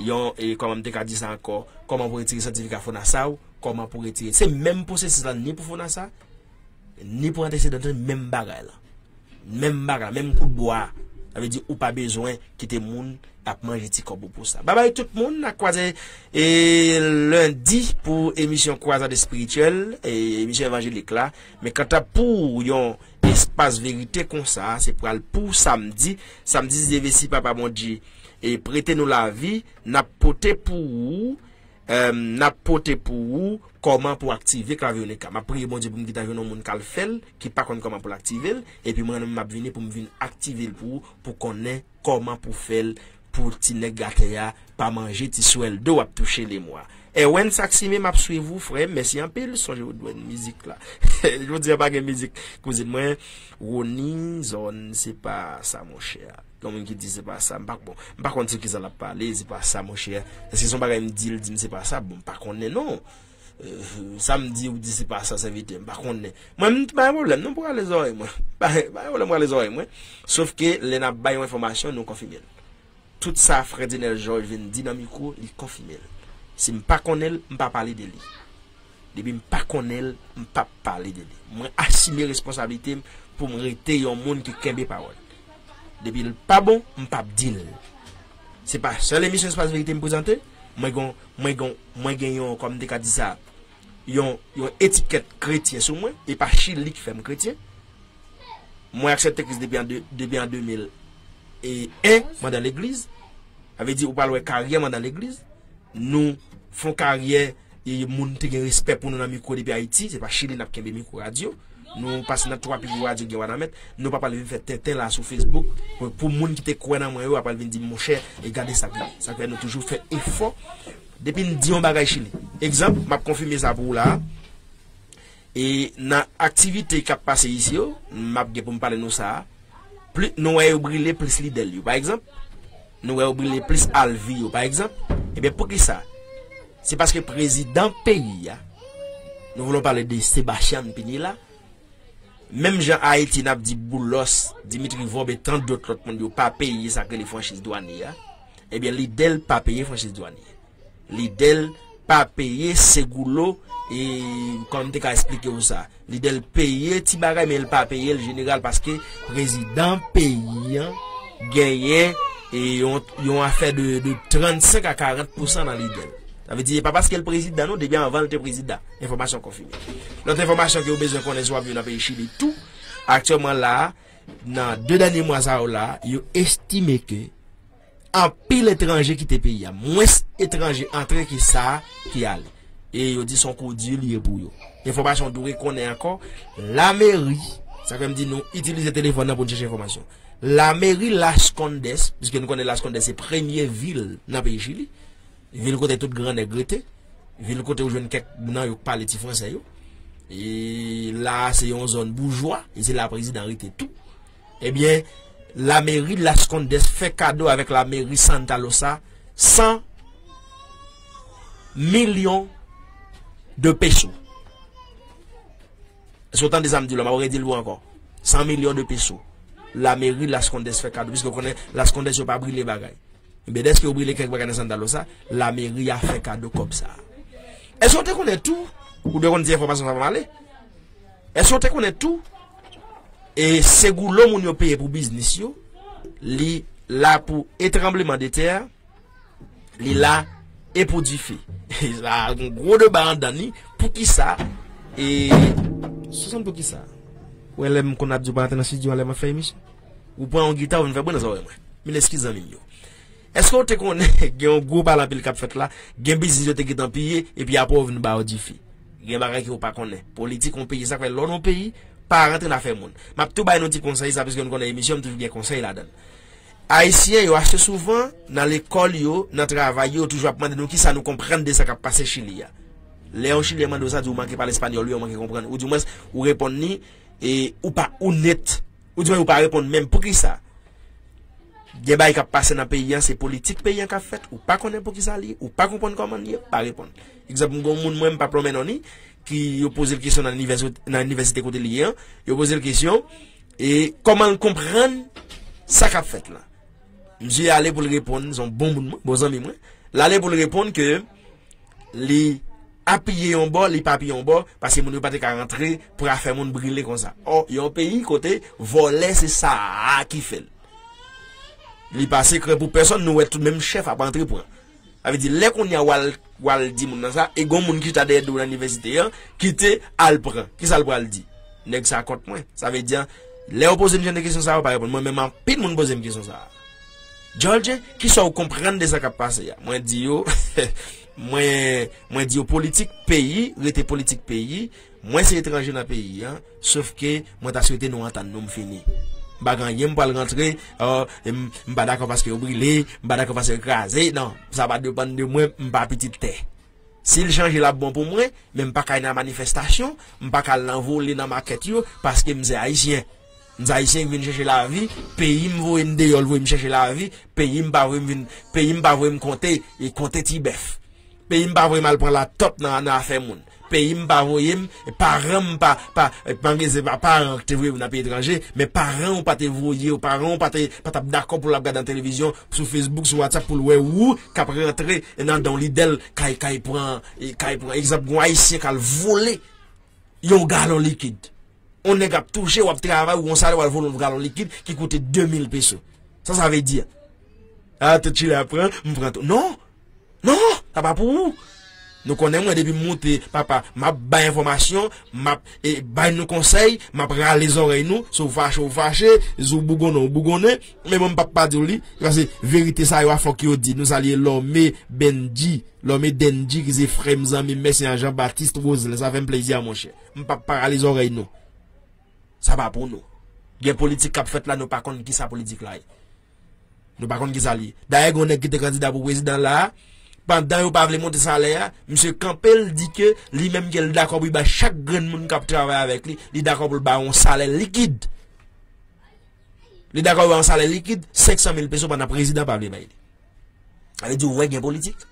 yon, e, kòman m te ka di sa ankò? Kòman pou retire sètifika FONASA w? Kòman pou retire? Se menm pwosesis la ni pou FONASA, ni pou antesedan, menm bagay la. Menm bagay, menm kout bwa. Sa vle di ou pa bezwen kite moun ap manje ti kòb ou pou sa. Babay tout moun, n a kwaze, e, lendi pou emisyon Kwazad Espirityèl, e, emisyon evanjelik la. Men kanta pou yon espas verite konsa, se pral pou samdi. Samdi, si Dye vle, si Papa Bondye, e, prete nou lavi, n ap pote pou ou, e, n ap pote pou ou kòman pou aktive klavyonika. M ap priye Bondye pou m gentan jwenn yon moun k al fè l, ki pa konn kòman pou l aktive l, epi mwen menm m ap vini pou m vin aktive l pou ou, pou konnen kòman pou fè l, pou ti nèg atè a pa manje ti swèldo w ap touche lemwa. Erwen Saksime, m ap swiv ou, frè m, mèsi anpil. Sonje w dwe n mizik la. Jodi a pa gen mizik, kouzin mwen. Roni, zòn, se pa sa, monchè. Gen moun ki di se pa sa, m pa, bon, m pa konn sou kisa l ap pale, se pa sa, monchè. Èske se yon bagay m di, l di m se pa sa? Bon, m pa konnen, non. Eh, sa m di, ou di se pa sa, sèvitè, m pa konnen. Mwen, m pa gen pwoblèm, non, pou rale zòrèy mwen. Pa, pa gen pwoblèm pou rale zòrèy mwen. Sòf ke lè n ap bay yon enfòmasyon, nou konfime l. Tout sa frè Dinel Georges vin di nan mikwo, li konfime l. Si m pa konnen l, m pa pale de li. Depi m pa konnen l, m p ap pale de li. Mwen asime responsablite m pou m rete yon moun ki kenbe pawòl. Depi l pa bon, m p ap di l. Se pa sèl emisyon Espas Verite m prezante. Mwen gen, mwen gen, mwen gen yon, kòm m te ka di sa, yon, yon etikèt kretyen sou mwen. E pa Chili ki fè m kretyen. Mwen aksepte Kris depi an de, depi an de mil e en, mwen nan legliz. Sa vle di, ou pral wè karyè mwen nan legliz. Nou fè yon karyè, e moun te gen respè pou nou nan mikwo depi Ayiti. Se pa Chili n ap kenbe mikwo radyo. Nou pase nan twa pi gwo radyo gen Wanament. Nou pa pral vin fè tenten la sou Facebook. Pou, pou moun ki te kwè nan mwen yo, ap pral vin di m, monchè, e gade sa k rive. Sa k fè nou toujou fè efò. Depi n di yon bagay Chili. Egzanp, m ap konfime sa pou ou la. E nan aktivite k ap pase isi yo, m ap gen pou m pale nou sa a. Pli, nou wè yo brile plis lidè l yo, pa egzanp. Nou wè yo brile plis alvi yo, pa egzanp. Ebyen, poukisa? Se paske prezidan peyi a, nous voulons parler de Sebastian Pinilla, menm jan Ayiti n ap di Boulos, Dimitri Vorbe e tant dòt lòt moun yo pa peye sa k rele franchiz dwanye a, ebyen, lidè l pa peye franchiz dwanye. Lidè l pa peye Segoulo, e kòman m te ka esplike w sa? Lidè l peye ti bagay, men l pa peye l jeneral, paske prezidan peyi an genyen, e yon, yon afè de, de trannsenk a karant pousan nan lidè l. Sa vle di, e pa paske l prezidan, non, depi anvan l te prezidan. Enfòmasyon konfime. Lòt enfòmasyon ke w bezwen konnen si w ap viv nan peyi Chili tou, aktyèlman la, nan de dènye mwa sa yo la, yo estime ke anpil etranje kite peyi a. Mwens etranje antre ke sa ki ale. E yo di se yon kou di li ye pou yo. Enfòmasyon w dwe konnen ankò, lameri, sa fè m di nou itilize telefòn nan pou n chèche enfòmasyon. Lameri Las Condes, piske nou konnen Las Condes se premye vil nan peyi Chili, vil kote tout gran nèg rete, vil kote ou jwenn kèk nan yo k pale ti fransè yo. E la a se yon zòn boujwa, e se la prezidan rete tou. Ebyen, lameri Las Condes fè kado avèk lameri Santa Rosa san milyon de peso. Èske w tande sa m di w la? M ap redi l pou ankò. San milyon de peso. Lameri Las Condes fè kado, piske w konnen Las Condes yo pa brile bagay. Ebyen, dèske yo brile kèk bagay nan Santa Rosa, lameri a fè kado kòb sa a. Èske w te konnen tou? Ou te konn di enfòmasyon sa pa male? Èske w te konnen tou? E Segoulo moun yo peye pou biznis yo, li la pou etranbleman de tè, li la e pou dife. Sa gon gwo deba anndan li. Poukisa? E sou sann poukisa? Ou wè lè m konn ap di w pa antre nan estidyo a lè m ap fè emisyon? Ou pran yon gita, ou vin fè bri nan zòrèy mwen. Mil eskiz zanmi m yo. Èske w te konnen gen yon gwo pale anpil k ap fèt la? Gen biznis yo te gentan piye, epi apre w vin ba yo dife. Gen bagay ke w pa konnen. Politik yon peyi, sa k fè lè w nan yon peyi, pa rantre nan afè moun. M ap tou bay nou ti konsèy sa, piske nou konnen emisyon m toujou gen konsèy ladan l. Ayisyen yo ase souvan, nan lekòl yo, nan travay yo, yo toujou ap mande nou kisa nou konprann de sa k ap pase Chili a. Lè yon Chilyen mande w sa, di w manke pale espanyòl, wi, ou manke konprann. Oudimwens, ou reponn li, e ou pa onèt. Oudimwens, ou pa reponn menm. Poukisa? Gen bagay k ap pase nan peyi an, se politik peyi an k ap fèt. Ou pa konnen poukisa li ye, ou pa konprann kòman li ye, pa reponn. Egzanp, m gen yon moun mwen, m p ap lonmen non li, ki yo poze l kesyon nan inivèsi-, nan inivèsite kote li ye an, yo poze l kesyon, e kòman l konprann sa k ap fèt la. Misye ale pou l reponn, se yon bon moun mwen, bon zanmi mwen. L ale pou l reponn ke li apiye yon bò, li pa apiye yon bò, paske moun yo pa te ka rantre pou afè moun brile konsa. Ò, yon peyi kote vòlè se sa a ki fè l. Li pa sekrè pou pèsonn, nou wè tout menm chèf ap antre pran. Sa vle di, lè kounye a w al, w al di moun nan sa, e gon moun ki chita dèyè do w nan inivèsite an, ki te al pran. Kisa l pral di? Nèg sa kont mwen. Sa vle di, lè yo poze m jan de kesyon sa yo, pa reponn. Mwen menm, anpil moun poze m kesyon sa. George, kisa w konprann de sa k ap pase a? Mwen di yo, mwen, mwen di yo politik peyi, rete politik peyi. Mwen se etranje nan peyi an, sof ke mwen ta swete nou antann nou, m fini. M pa gen anyen m pral rantre, oh, m, m pa dakò paske yo brile, m pa dakò paske yo kraze. Non, sa pa depann de mwen, m pa pitit tè. Si l chanje, l ap bon pou mwen, men m pa ka al nan manifestasyon, m pa ka al nan vole nan makèt yo, paske m se ayisyen. M se ayisyen ki vin chèche lavi, peyi m voye m deyò, l voye m chèche lavi, peyi m pa voye m vin, peyi m pa voye m konte, e konte ti bèf. Peyi m pa voye m al pran latòt nan, nan afè moun. Peyi m pa voye m, paran m pa, pa, pa anyen se pa paran ki te voye m nan peyi etranje, men paran w pa te voye w, paran w pa te, pa t ap dakò pou l ap gade nan televizyon, sou Facebook, sou WhatsApp, pou l wè ou k ap rantre nan don lidè l, k al, k al pran, k al pran egzanp, gon ayisyen k al vole yon galon likid. On nèg ap touche, w ap travay, ou gon salè, w al vole yon galon likid ki koute de mil peso. Sa sa vle di? A, tèt chile ap pran, m pran tou. Non! Non! Sa pa pou ou! Nou konnen mwen depi m moute, papa, m ap bay enfòmasyon, m ap e, bay nou konsèy, m ap rale zòrèy nou, si w fache, w fache, si w bougonnen, w bougonnen, men mwen m p ap pa di w li, paske verite sa yo a fòk yo di. Nou salye Lòme Bendji, Lòme Dendji ki se frè m, zanmi m, mèsi a Jean Baptiste Roselin, sa fè m plezi a monchè. M p ap pa rale zòrèy nou. Sa pa pou nou. Gen politik k ap fèt la, nou pa konn kisa politik la ye. Nou pa konn kisa li ye. Dayè, gen yon nèg ki te kandida pou prezidan la a, pandan yo pa vle monte salè a, misye kanpe l di ke li menm ke l dakò pou l bay chak grenn moun k ap travay avèk li, li dakò pou l ba yon salè likid. Li dakò pou l ba yon salè likid, senk san mil peso pandan prezidan pa vle bay li. Sa vle di, ou wè gen politik.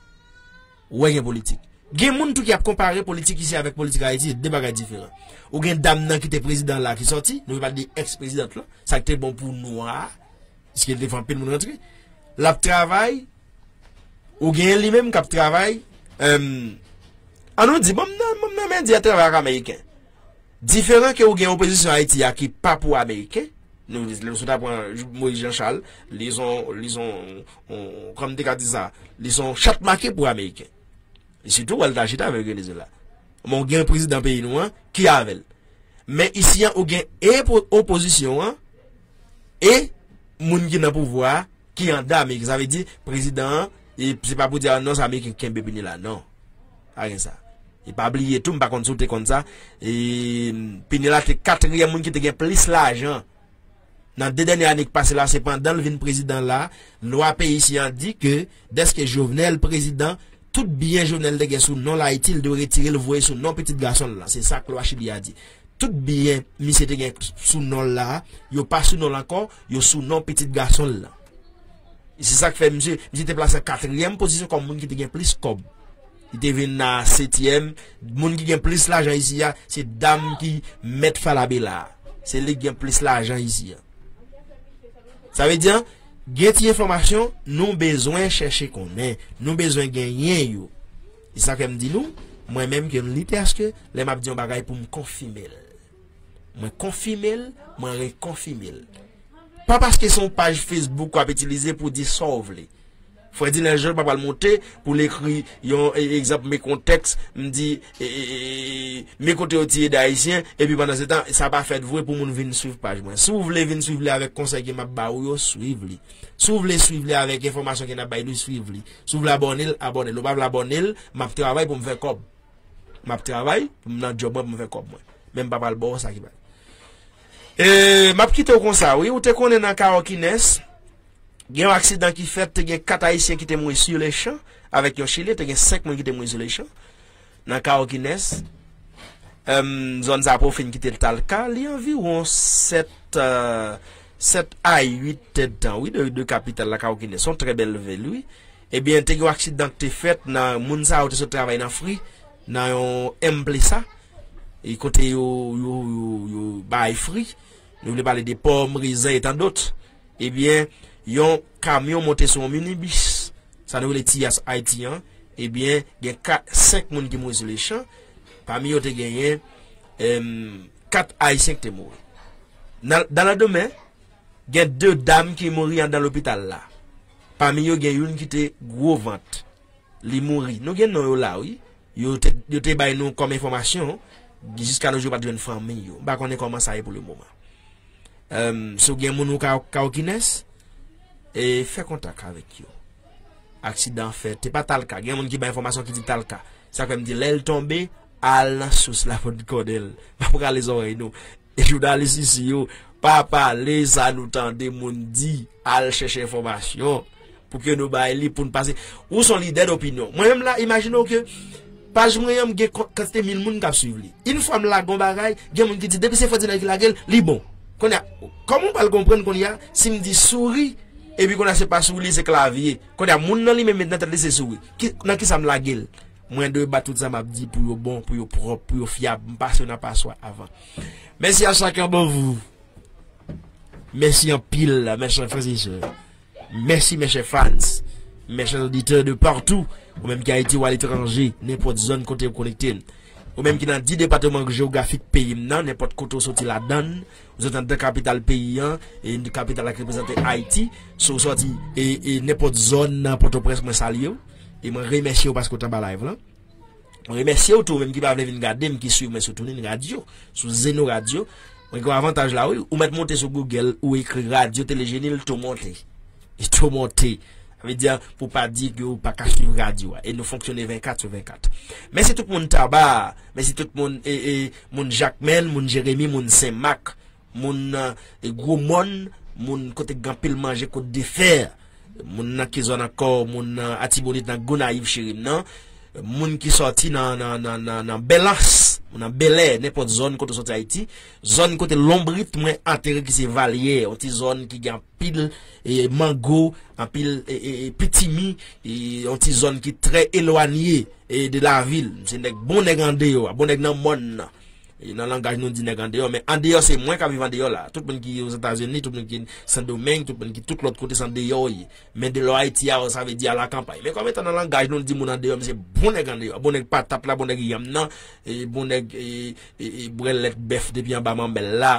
Ou wè gen politik. Gen moun tou ki ap konpare politik isi avèk politik Ayiti, se de bagay diferan. Ou gen dam nan ki te prezidan la ki sòti, nou pale de èks prezidant lan, sa ki te bon pou nwa a, piske li te fè anpil moun rantre. L ap travay, ou gen li menm k ap travay, èm, an nou di, bon, m nan, bon, m nan medya travay ak Ameriken. Diferan ke ou gen opozisyon Ayiti a ki pa pou Ameriken, nou, nou sot ap pran Moïse Jean Charles, li son, li son, on, kòman m te ka di sa, li son chat make pou Ameriken. E sitou, w al ta chita avèk Venezuela. Men w gen prezidan peyi nou an ki avè l. Men isi an, ou gen e po-, opozisyon an e moun ki nan pouvwa a ki anndan Amerik. Sa vle di, prezidan an, e se pa pou di, a non, se Ameriken ki kenbe Pinela, non. Pa gen sa. E pa bliye tou, m pa konn si w te konn sa, e Pinela te katriyèm moun ki te gen plis lajan nan de dènye ane k pase la, se pandan l vin prezidan la, lwa peyi isi an di ke dèske Jovenel prezidan, tout byen Jovenel te gen sou non l Ayiti, l dwe retire l voye sou non pitit gason l lan. Se sa k lwa Chili a di. Tout byen misye te gen sou non l la, yo pa sou non l ankò, yo sou non pitit gason l lan. E se sa k fè misye, misye te plase an katriyèm pozisyon kòm moun ki te gen plis kòb. Li te vin nan setyèm. Moun ki gen plis lajan isi a, se dam ki mèt Falabella a. Se li ki gen plis lajan isi a. Sa vle di, gen ti enfòmasyon, nou bezwen chèche konnen. Nou bezwen genyen yo. E sa fè m di nou, mwen menm ke m lite aske lè m ap di yon bagay pou m konfime l. Mwen konfime l, mwen rekonfime l. Pa paske se yon paj Facebook w ap itilize pou di sa w vle. Frè Dinel Jean pa pral monte pou l ekri yon e, egzanp, me kontèks, m di, e, e, e, e, me kote yo tiye de Ayisyen, epi pandan se tan, sa pa fèt vre pou moun vin swiv paj mwen. Si w vle vin swiv li avèk konsèy ke m ap ba ou yo, swiv li. Si w vle swiv li avèk enfòmasyon ke n ap bay li, swiv li. Si w vle abòne l, abòne l. Ou pa vle abòne l, m ap travay pou m fè kòb. M ap travay, m nan djòb mwen pou m fè kòb mwen. Men m pa pral ba w sa ki bay. E, m ap kite w konsa, wi. Ou te konnen nan Kawòkinès, gen yon aksidan ki fèt, te gen kat Ayisyen ki te mouri sou lechan, avèk yon Chilyen, te gen senk moun ki te mouri sou lechan. Nan Kawòkinès, èm, zòn sa pou fin kite Talka, li anviwon sèt, e, sèt a uit èdtan, wi, de, de kapital la, Kawòkinès. Se yon trè bèl vil, wi. Ebyen, te gen yon aksidan ki te fèt nan, moun sa yo te sot travay nan fri, nan yon empresa, e kote yo, yo, yo, yo bay fri. Nou vle pale de pòm, rezen e tandòt. Ebyen, yon kamyon monte sou yon minibis, sa nou rele Tiyas Ayiti an, ebyen, gen ka, senk moun ki mouri sou lechan, pami yo te genyen, em, kat Ayisyen ki te mouri. Nan, nan lendmen, gen de dam ki mouri anndan lopital la. Pami yo, gen youn ki te gwo vant. Li mouri. Nou gen non yo la, wi. Yo te, yo te bay nou kòm enfòmasyon. Jiska nos jours, yo pa t jwenn fanmi yo. M pa konnen kòman sa ye pou le moman. Em, si w gen moun ou ka, ka okines, e fè kontak avèk yo. Aksidan fèt. Se pa Talka. Gen moun ki bay enfòmasyon ki di Talka. Sa fè m di, lè l tonbe, al nan sous la pou n konnen l. M ap rale zòrèy nou. E jounalis isi yo, pa pale sa nou tande moun di, al chèche enfòmasyon pou ke nou bay li, pou n pase. Ou se yon lidè dopinyon. Mwen menm la, imajine w ke paj mwen an, m gen kantite mil moun k ap swiv li. Yon fwa m lage yon bagay, gen moun ki di, depi se Ferdinand ki lage l, li bon. Kounye a, kòman w pral konprann kounye a, si m di souri, epi kounye a se pa souri, se klavye. Kounye a, moun nan li menm met nan tèt li se souri. Ki, nan ki sa m lage l? Mwen dwe bat tout sa m ap di pou yo bon, pou yo pwòp, pou yo fyab. M pase yo nan paswa avan. Mèsi a chacun de vous. Mèsi anpil, mes chers frères et sœurs. Mèsi, mes chers fans. Mes chers auditeurs de partout. Ou menm ki Ayiti ou aletranje, nenpòt zòn kote ou konekte n. Ou menm ki nan dis depatman jewografik peyi m nan, nenpòt kote ou soti ladan l, ou soti anndan kapital peyi an, e kapital la ki reprezante Ayiti, si w soti e, e nenpòt zòn nan Pòtoprens, mwen salye w. E mwen remèsye w paske w t anba live lan. Mwen remèsye w tou, ou menm ki pa vle vin gade m, ki swiv mwen sou TuneIn Radio, sou Zeno Radio. Mwen gen yon avantaj la, wi. Ou mèt monte sou Google, ou ekri Radio Télé Génie, l tou monte. Li tou monte. Sa vle di, pou pa di ke ou pa ka swiv radyo a. E nou fonksyone vennkat sou vennkat. Mèsi tout moun Taba. Mèsi tout moun, e, e, moun Jakmèl, moun Jeremi, moun Senmak, moun, e, Gwo Mòn, moun kote k gen anpil manje, Kot de Fè. Moun nan ki zòn ankò, moun nan Atibonit, nan Gonayiv, cheri m nan. Moun ki sòti nan, nan, nan, nan, nan Bèlans, nan Bèlè, nenpòt zòn kote w sòti Ayiti. Zòn kote lonbrit mwen antere ki se Valyè, yon ti zòn ki gen anpil, e, mango, anpil, e, e, e, pitimi, e, yon ti zòn ki trè elwanye, e, de lavil. M se nèg, bon nèg andeyò a, bon nèg nan mòn nan. E nan langaj nou di nèg andeyò, men andeyò se mwen k ap viv andeyò la. Tout moun ki Ozetazini, tout moun ki Sendomeng, tout moun ki tout lòt kote se andeyò ye. Men de lò Ayiti a, sa vle di a la kanpay. Men kòm etan nan langaj nou di moun andeyò, men se bon nèg andeyò. Bon nèg patat la, bon nèg yanm nan, e bon nèg, e, e, e bwèlèt bèf depi anba manmèl la,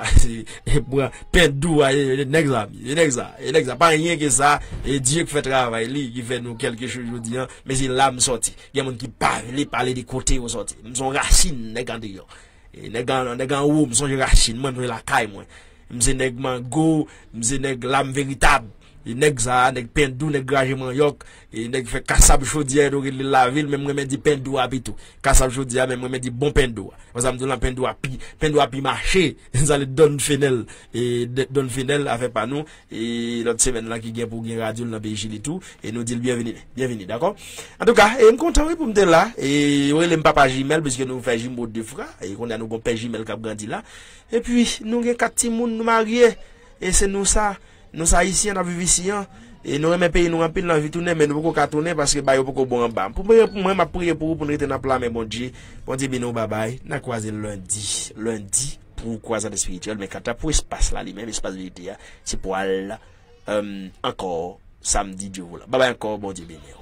e pran pen dou a, e, e nèg sa, e nèg sa, e nèg sa. Pa anyen ke sa, e Dye k fè travay li, ki fè nou kèlke chòz jodi an, men se la m sòti. Gen moun ki pa vle pale de kote yo sòti. M se yon rasin nèg andeyò. E nèg an, nèg anwo, m sonje rasin mwen, m sonje lakay mwen. M se nèg mango, m se nèg lam veritab. E nèg sa a, nèg pen dou, nèg graje manyòk, e nèg fè kasab chodyè, nou rele l lavil, men m renmen di pen dou a pito. Kasab chodyè a, men m renmen di bon pen dou a. Konsa m di w lan pen dou a pi, pen dou a pi mache. Sa le Don Fenel, e de-, Don Fenel, afè pa nou. E lòt semèn lan ki gen pou gen radyo l nan peyi Chili tou. E nou di l byenvini, byenvini, dakò? Antouka, e m kontan wi pou m te la. E yo rele m papa jimèl, piske nou fè jimo de fra. E kounye a nou gon pè jimèl k ap grandi la. Epi, nou gen kat timoun, nou marye. E se nou sa, nou sa isi an, n ap viv isi an. E nou renmen peyi nou anpil, n anvi tounen, men nou poko ka tounen paske bagay yo poko bon anba. Pou mwen, pou mwen, m ap priye pou ou, pou n rete nan pla men Bondye. Bondye beni w, babay. N a kwaze lendi, lendi, pou kwazad espirityèl, men kanta pou espas la li menm, espas verite a, se pou al, em, ankò samdi Dye voulan. Babay ankò, Bondye beni w.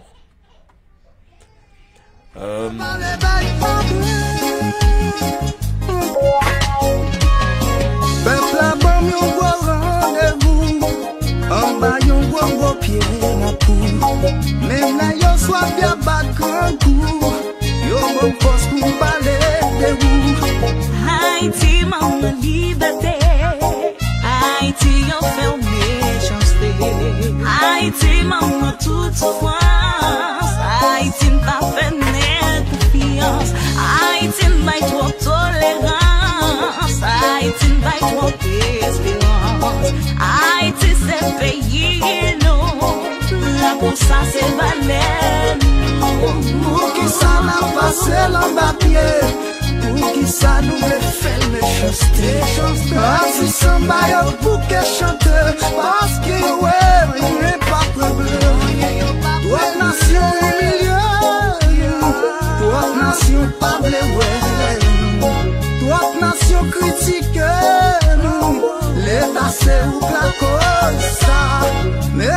Em, Pèp la ban m yon gwo randevou anba yon gwo gwo pye lapou. Menm lè yo swa fè bat grangou, yo ban m fòs pou m pale de ou. Ayiti, manman libète. Ayiti, yo fè w mechanste. Ayiti, manman tout soufrans. Ayiti, n pa fè nèg konfyans. Ayiti, n bay twòp tolerans. Ayiti, n bay twòp esperans. Ayiti, se peyi nou. Lakou sa, se valè nou. Poukisa n ap pase l anba pye? Poukisa nou vle fè l mechanste? Atis anba yo bouke chante, paske yo wè anyen pa pwoblèm. Twòp nasyon imilye nou, twòp nasyon pa vle wè nou, twòp nasyon kritike nou. Leta se ou k lakòz sa, men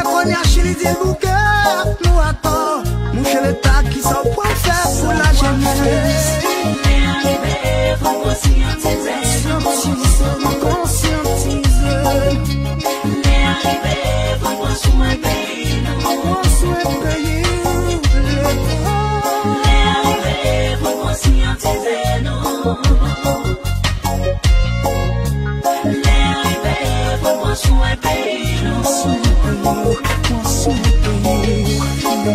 Pran swen peyi.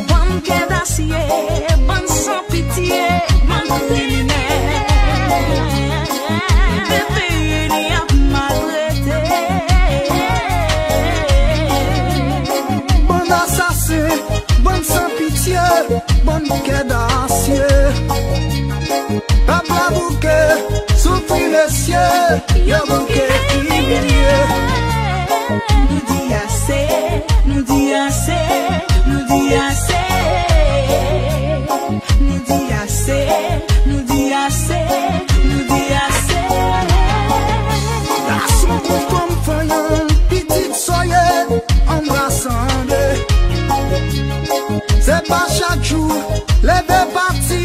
Bann kè dasye, bann san pitye, bann kriminèl. Peyi n y ap maltrete. Bann asasen, bann san pitye, bann kè dasye. Pèp la bouke, soufri mesye, yo bouke imilye. Nou di ase, nou di ase, nou di ase. Nou di ase, nou di ase, nou di ase. Gason kou fanm fanyan, pitit soyè, ann rasanble. Se pa chak jou leve pati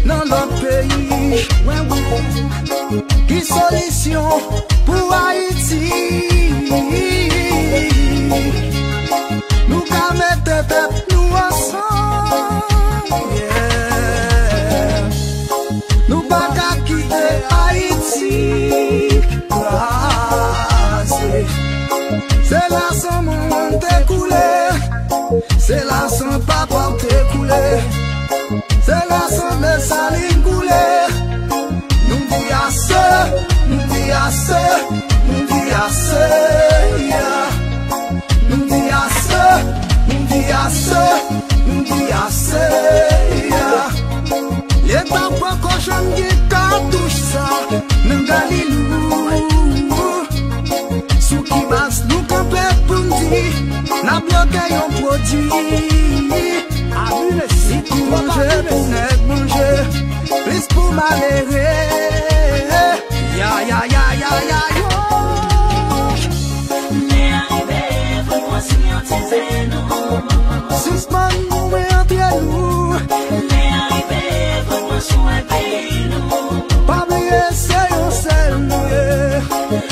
nan lòt peyi. Ki solisyon pou Ayiti? Nou ka mete tèt nou ansanm, yeah. Nou pa ka kite Ayiti kraze. Se la san manman te koule, se la san papa te koule, se la san Desalin koule. Nou di ase, nou di ase, nou di ase, yeah. Nou di ase, nou di ase, nou di ase, yeah. Leta poko janm gen katouch sa nan galilou. Sou ki baz nou kanpe pou n di n ap bloke yon pwodui? Si pou manje pou nèg manje, plis pou malere. Ya, ya, ya, ya, ya, yo. Lè a rive pou n konsiyantize nou. Sispann goumen antre nou. Lè a rive pou n pran swen peyi nou. Pa bliye se yon sèl nou ye.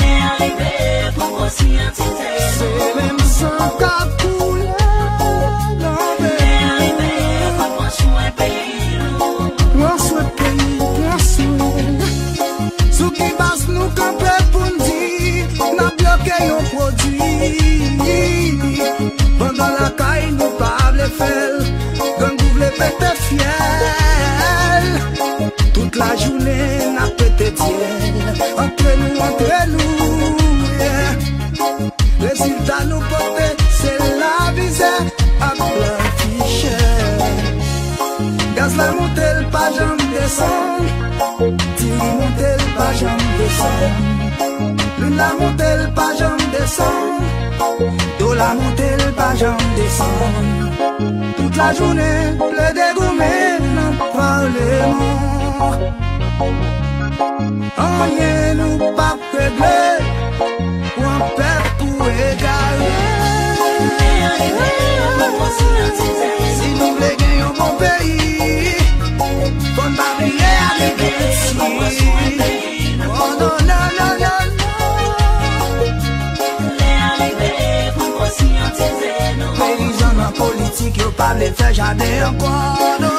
Lè a rive pou n konsiyantize nou. Se menm san k ap koule nan vèn nou. Lè a rive pou n pran swen peyi nou. Pran swen peyi, pran swen. Sou ki baz nou kanpe pou n di n ap bloke yon pwodui? Pandan lakay nou pa vle fè l, grangou vle pete fyèl. Tout lajounen n ap pete dyèl. Antre nou, antre nou, yeah. Rezilta nou pote, se lamizè ak lavichè. Gaz la monte, l pa janm desann. Diri monte, l pa janm desann. Lwil la monte, l pa janm desann. Dola monte, l pa janm desann. Tout lajounen, plede goumen nan palman. Anyen nou p ap regle. Pran pèp pou egare. Si nou vle gen yon bon peyi, fò n pa bliye agrikilti. Oh, non, non, non, non, non. Peyizan nan politik, yo pa vle fè jaden ankò, non.